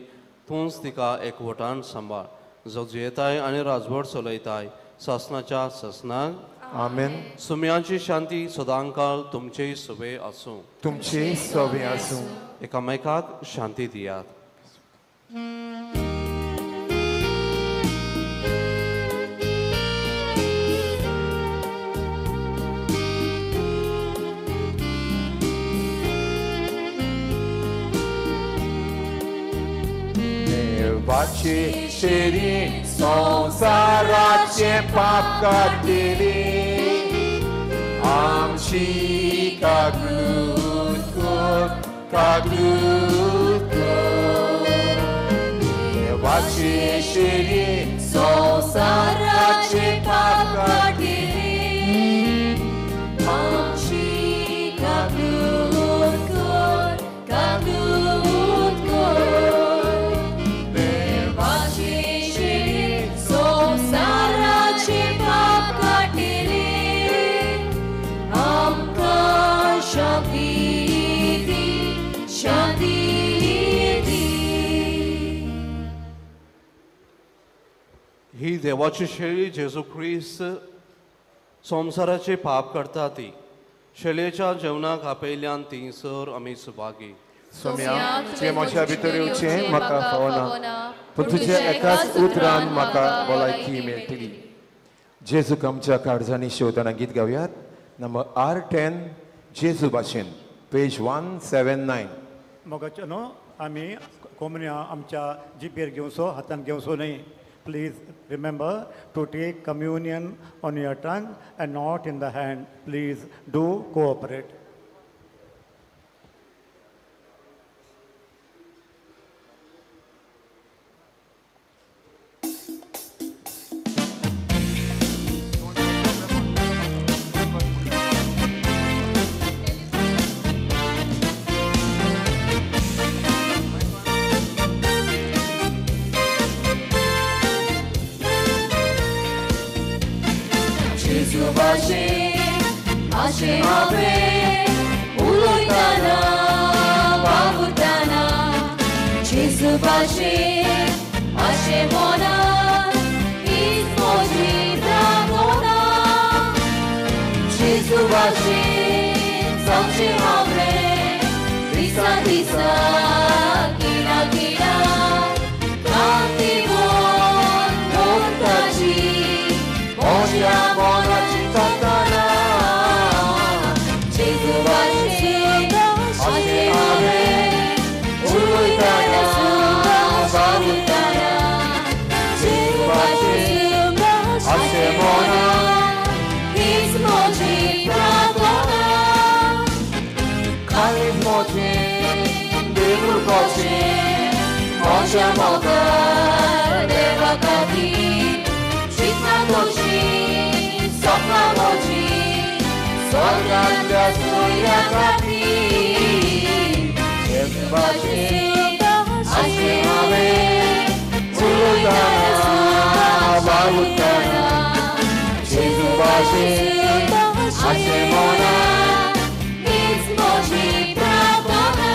तूंच तिका एकवटान सांबाळ, जो जियेताय आनी राजवट चलयताय सासणाच्या सासणाक. आमेन. सुम्यांची शांती सदांकाळ तुमचे सवे आसूं. तुमचे सवे आसूं. एकामेकाक शांती दियात. देवाचे शेरी संवसाराचे पाप काडटली आमची काकलूत कर, काकलूत कर. देवाचे शेरी संवसाराचे पाप काडटली आमची काकलूत कर, काकलूत कर. देवाचे शेरी संवसाराचे पाप काडटली आमकां शांती दी, शांती दी. ही देवाची शेळी जेजू क्रिस्त संवसाराचे पाप करता ती शेळयेच्या जेवणाक आपयल्यान ती सर आमी सुभागी. सोम्या तुवें म्हज्या भितर येवचें म्हाका फावना, पूण तुज्या एकाच उतरान म्हाका भलायकी मेळटली. जेजूक आमच्या काळजांनी शेवतना गीत गावयात नंबर R10 जेजू भाशेन, पेज 179. मोगाचे न्हू आमी कोमन्या आमच्या जिबेर घेवचो, हातान घेवचो न्हय. Please remember to take communion on your tongue and not in the hand. Please do cooperate. भाशे हांवें उलयतना वावुरतना भाशेन अशें मनान हीच म्हजी प्रार्थना. जेजू भाशेन जावचें हांवें दिसा दिसा किणा किणा कांती मन मोगताची म्हज्या मनाची प्रार्थना. जेजू भाशेन अशें हांवें उलयतना वावुरतना जेजू भाशेन अशें मनान हीच म्हजी प्रार्थना. काळीज म्हजें देवूळ कशें म्हज्या मोगार देवा खातीर चिंतना तुजी सपनां म्हजीं स्वर्गांतल्या सोयऱ्या खातीर. जेजू भाशेन अशें हांवें उलयतना वावुरतना जेजू भाशेन अशें मनान हीच म्हजी प्रार्थना.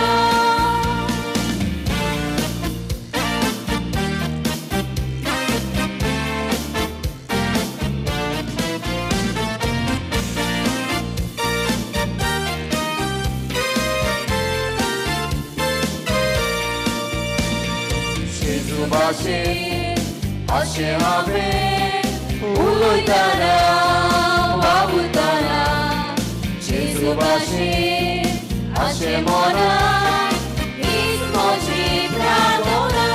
जेजू भाशेन अशें हांवें उलयतना वावुरतना जेजू भाशेन अशें मनान हीच म्हजी प्रार्थना.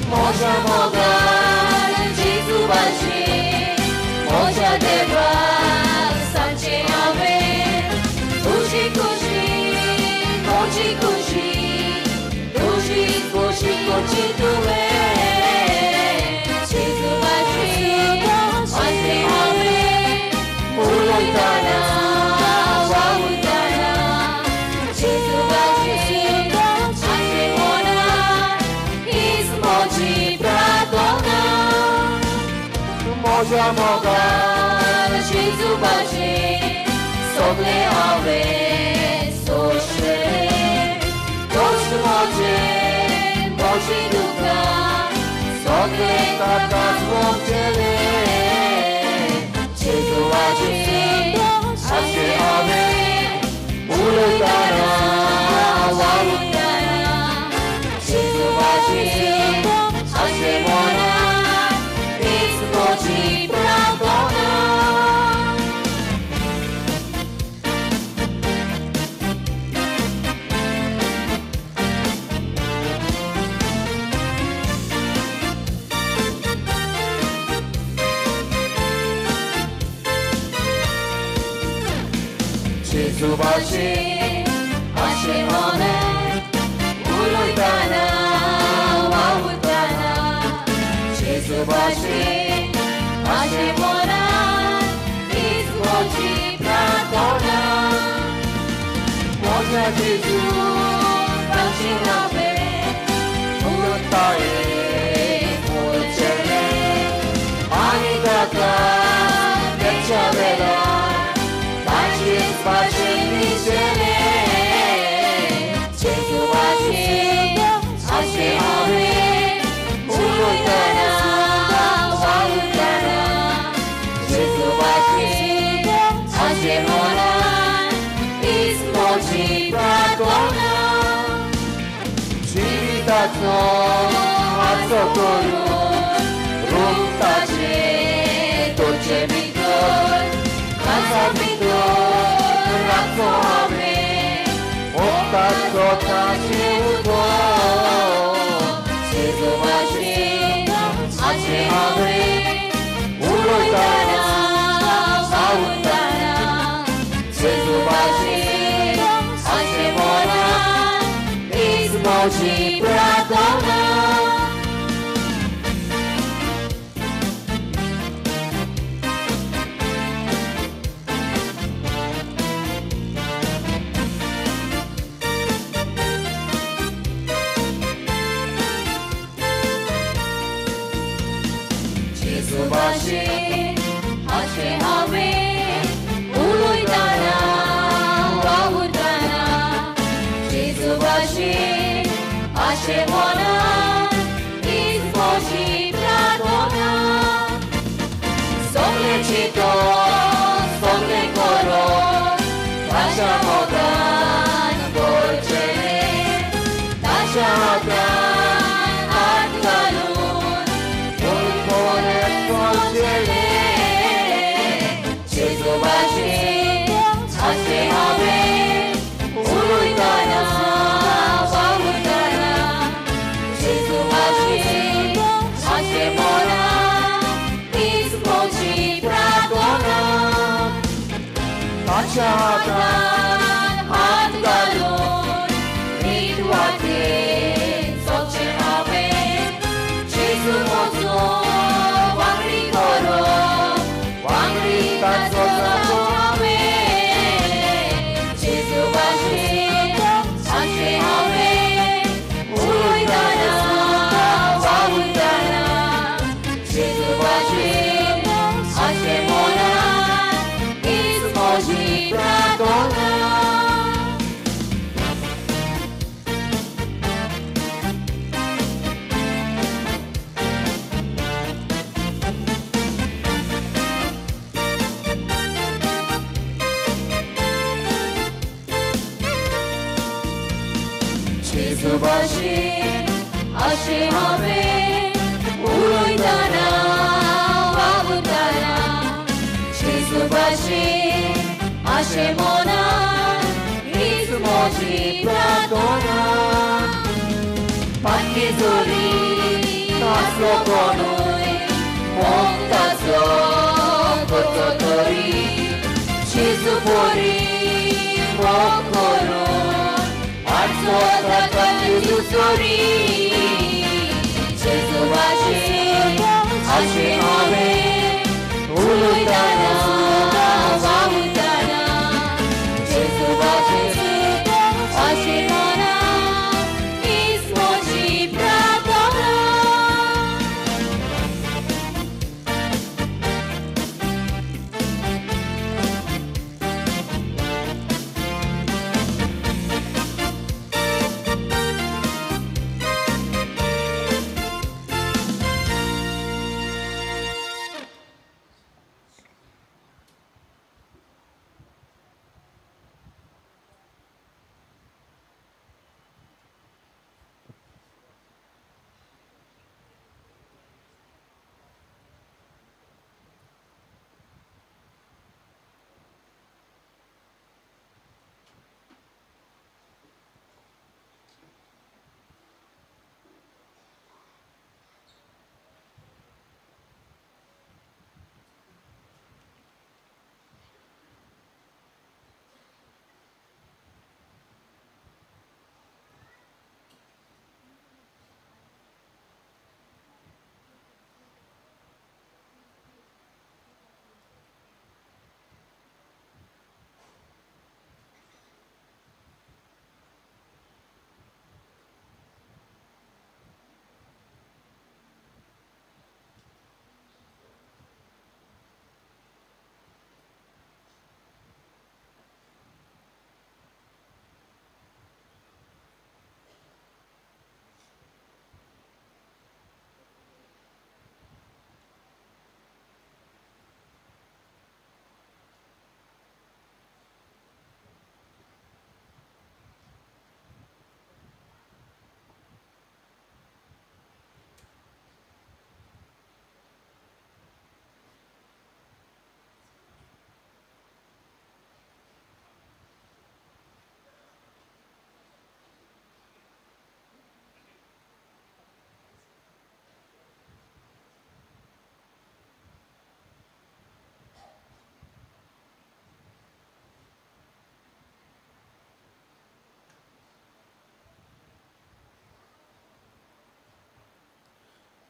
म्हज्या मोगार जेजू भाशेन म्हज्या देवाक सांगचें हांवें तुजी खुशी म्हजी खुशी तुजी खोशी करची तुवें. जेजू भाशेन अशें हांवें उलयतना वावुरतना जेजू भाशेन अशें मनान हीच म्हजी प्रार्थना. म्हज्या मोगार जेजू भाशेन सगळें हांवें सोंसलें कश्ट म्हजें म्हजीं दुकां सगळें ताकाच भोगचेलें. जेजू भाशेन अशें हांवें उलयतना वावुरतना जेजू भाशेन अशें मनान हीच म्हजी प्रार्थना. जेजू भाशेन अशें मनान उलयतना वावुरतना जेजू भाशेन अशें मनान हीच म्हजी प्रार्थना. म्हज्या जेजू ताचें हांवें उलयतायेन उलचेलें आनी ताका तेच्या वेळार ताचेच भाशेन दिसचेलें. जेजू भाशेन अशें हांवें उलयतना वावुरतना जेजू भाशेन अशें मनान हीच म्हजी प्रार्थना. जिविताचो हाचो करून रूप ताचें तुजे भितर खासा भितर राखचो हांवें मोगताचो ताचें उदक. जेजू भाशेन अशें हांवें उलयतना वावुरतना जेजू भाशेन अशें मनान हीच म्हजी प्रार्थना. जेजू भाशेन चिंतून सगळें करून ताच्या मोगान भरचेलें ताच्या हातान हात घालून फुलफुलत चलचेलें जेजू भाशेन अशें हांवें उलयतना वावुरतना जेजू भाशेन अशें मनान हीच म्हजी प्रार्थना ताच्या हातान हात घालून नीट वाटेन चलचें हांवें जेजू म्हजो वांगडी करून वांगडी ताचो जावचो हांवें जेजू भाशेन अशें हांवें उलयतना वावुरतना जेजू भाशेन अशें मनान हीच म्हजी प्रार्थना. जेजू भाशेन अशें हांवें उलयतना वावुरतना जेजू भाशेन अशें मनान हीच म्हजी प्रार्थना. पातकी जोरी नासलो कोणूय मोग ताचो करचो तरी जेजू परी मोग करून हाडचो ताका जेजू सरी जेजू भाशेन अशें हांवें उलयतना वावुरतना जेजू भाशेन अशें मनान हीच म्हजी प्रार्थना.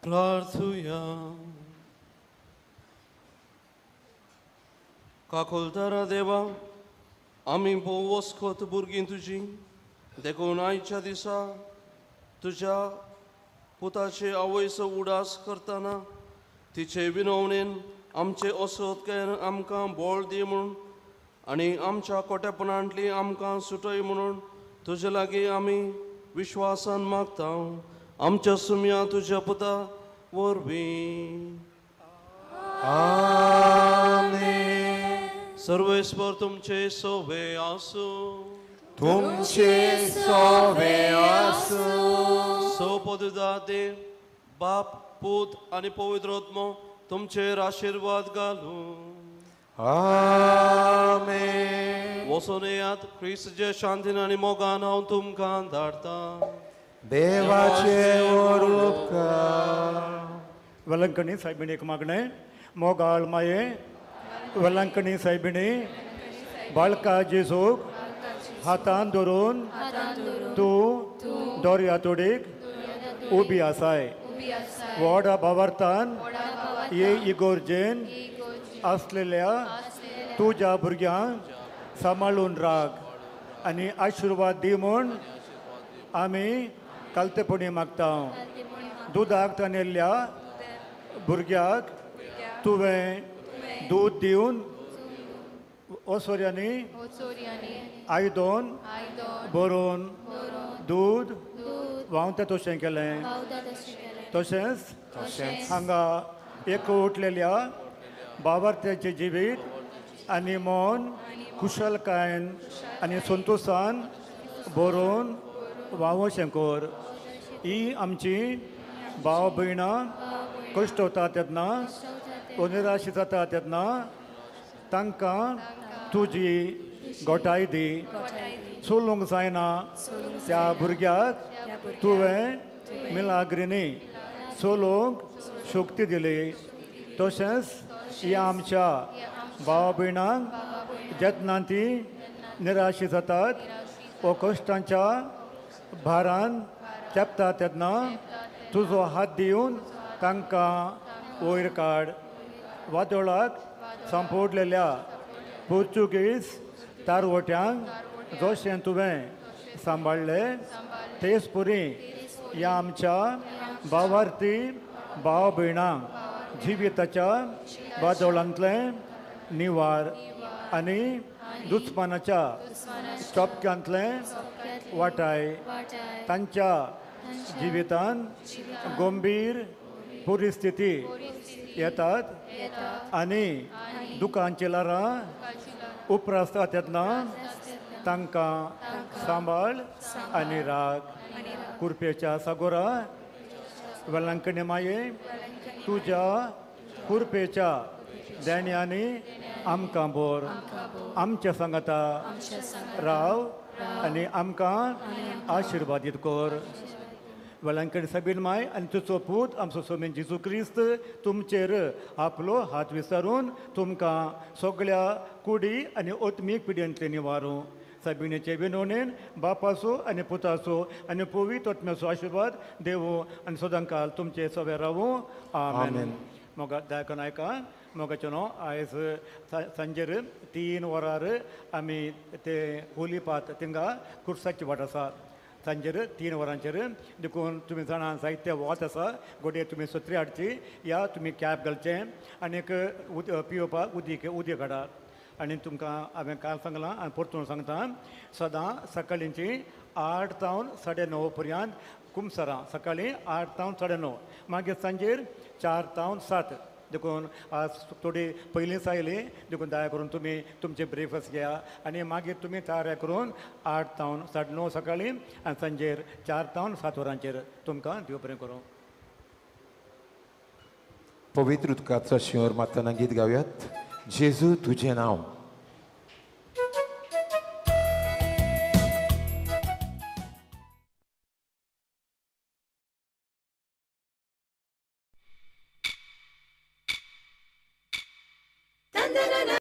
प्रार्थुया. काकुळतारा देवा, आमी भोव वस्खत भुरगीं तुजी, देखून आयच्या दिसा तुज्या पुताचे आवयचो उडास करतना तिचे विनवणेन आमचे असोतकायेन आमकां बळ दी म्हूण आनी आमच्या कोटेपणांतली आमकां सुटय म्हणून तुजे लागीं आमी विश्वासान मागता. आमच्या सुम्या तुज्या पुता वरवीं. आमेन. सर्वेस्पर तुमचे सोवे आसूं. तुमचे सोवे आसूं. सो पवित्र देव बाप पूत आनी पवित्र आत्मो तुमचेर आशिर्वाद घालूं. आमेन. वचून येयात क्रिस्तचे शांतीन आनी मोगान हांव तुमकां धाडटा. देवाचे उपकार. वेलंकणी सायबिणीक मागणें. मोगाळ माये वेलंकणी सायबिणी बाळका जेजूक हातान धरून तूं दर्या तोडीक उबी आसाय. व्हडा भावार्थान हे इगोर्जेन आसलेल्या तुज्या भुरग्यांक सांबाळून राख आनी आशिर्वाद दी म्हूण आमी कालतेपणी मागता. दुदाक तानेल्ल्या भुरग्याक तुवें दूद दिवन ओसोऱ्यांनी आयदोन बरोवन दूद व्हांवता तशें केलें. तशेंच हांगा एक उठलेल्या बाबार्थ्याचें जिवीत आनी मन कुशलकायेन आनी संतोशान बरोवन व्हांवोशें कर. ही आमची भाव भयणां कश्ट वता तेन्ना निराश जाता तेन्ना तांकां तुजी गोठाय दी. चलूंक जायना त्या भुरग्याक तुवें मिलाग्रिनी चलूंक शक्ती दिली. तशेंच ह्या आमच्या भाव भयणांक जेन्ना ती निराशी जातात वो कश्टांच्या भारान चेपता तेन्ना तुजो हात दिवन तांकां वयर काड. वादोळाक सांपोडलेल्या पोर्चुगीज तारवट्यांक जशें तुवें सांबाळ्ळें तेच पुरी ह्या आमच्या भावार्थी भाव भयणांक जिविताच्या वादोळांतलें निवार आनी दुस्मानाच्या चोपक्यांतलें वाटाय. तांच्या जिवितान गंभीर परिस्थिती येतात आनी दुकांची ल्हारां उपरासता तेन्ना तांकां सांबाळ आनी राग. कुरपेच्या सागोरा वेलंकणी माये तुज्या कुरपेच्या देण्यांनी आमकां बोर. आमच्या सांगाता राव आनी आमकां आशिर्वादीत कर. वेलंकणी सायबीण माय आनी तुजो पूत आमचो सोमेन जेजू क्रिस्त तुमचेर आपलो हात विसरून तुमकां सगळ्या कुडी आनी आत्मीक पिड्यांतले निवारूं. सायबिणीचे विनवणेन बापाचो आनी पुताचो आनी पवित्र आत्म्याचो आशिर्वाद देवो आनी सदांकाल तुमचे सवे रावूं. आमेन. मोगा दयाकन आयका मोगाचें न्हू आयज सांजेर 3 वरार आमी ते होली पात थिंगा कुर्साची वाट आसा. सांजेर 3 वरांचेर देखून तुमी जाणा जायते वत आसा गोडये तुमी सत्री हाडची या तुमी कॅब घालचें आनीक पिवपाक उदीक हाडा. आनी तुमकां हांवें काल सांगलां आनी परतून सांगता सदां सकाळींची 8 जावन 9:30 पर्यंत कुमसरां सकाळीं 8 जावन 9:30 मागीर सांजेर 4 जावन 7. देखून आज थोडी पयलींच आयली देखून दया करून तुमी तुमचें ब्रेकफास्ट घेया आनी मागीर तुमी तयार करून 8 जावन 9:30 सकाळीं आनी सांजेर 4 जावन 7 वरांचेर तुमकां देव बरें करूं. पवित्र उदकाचो शिंवर मारतना गीत गावयात. जेजू तुजें नांव.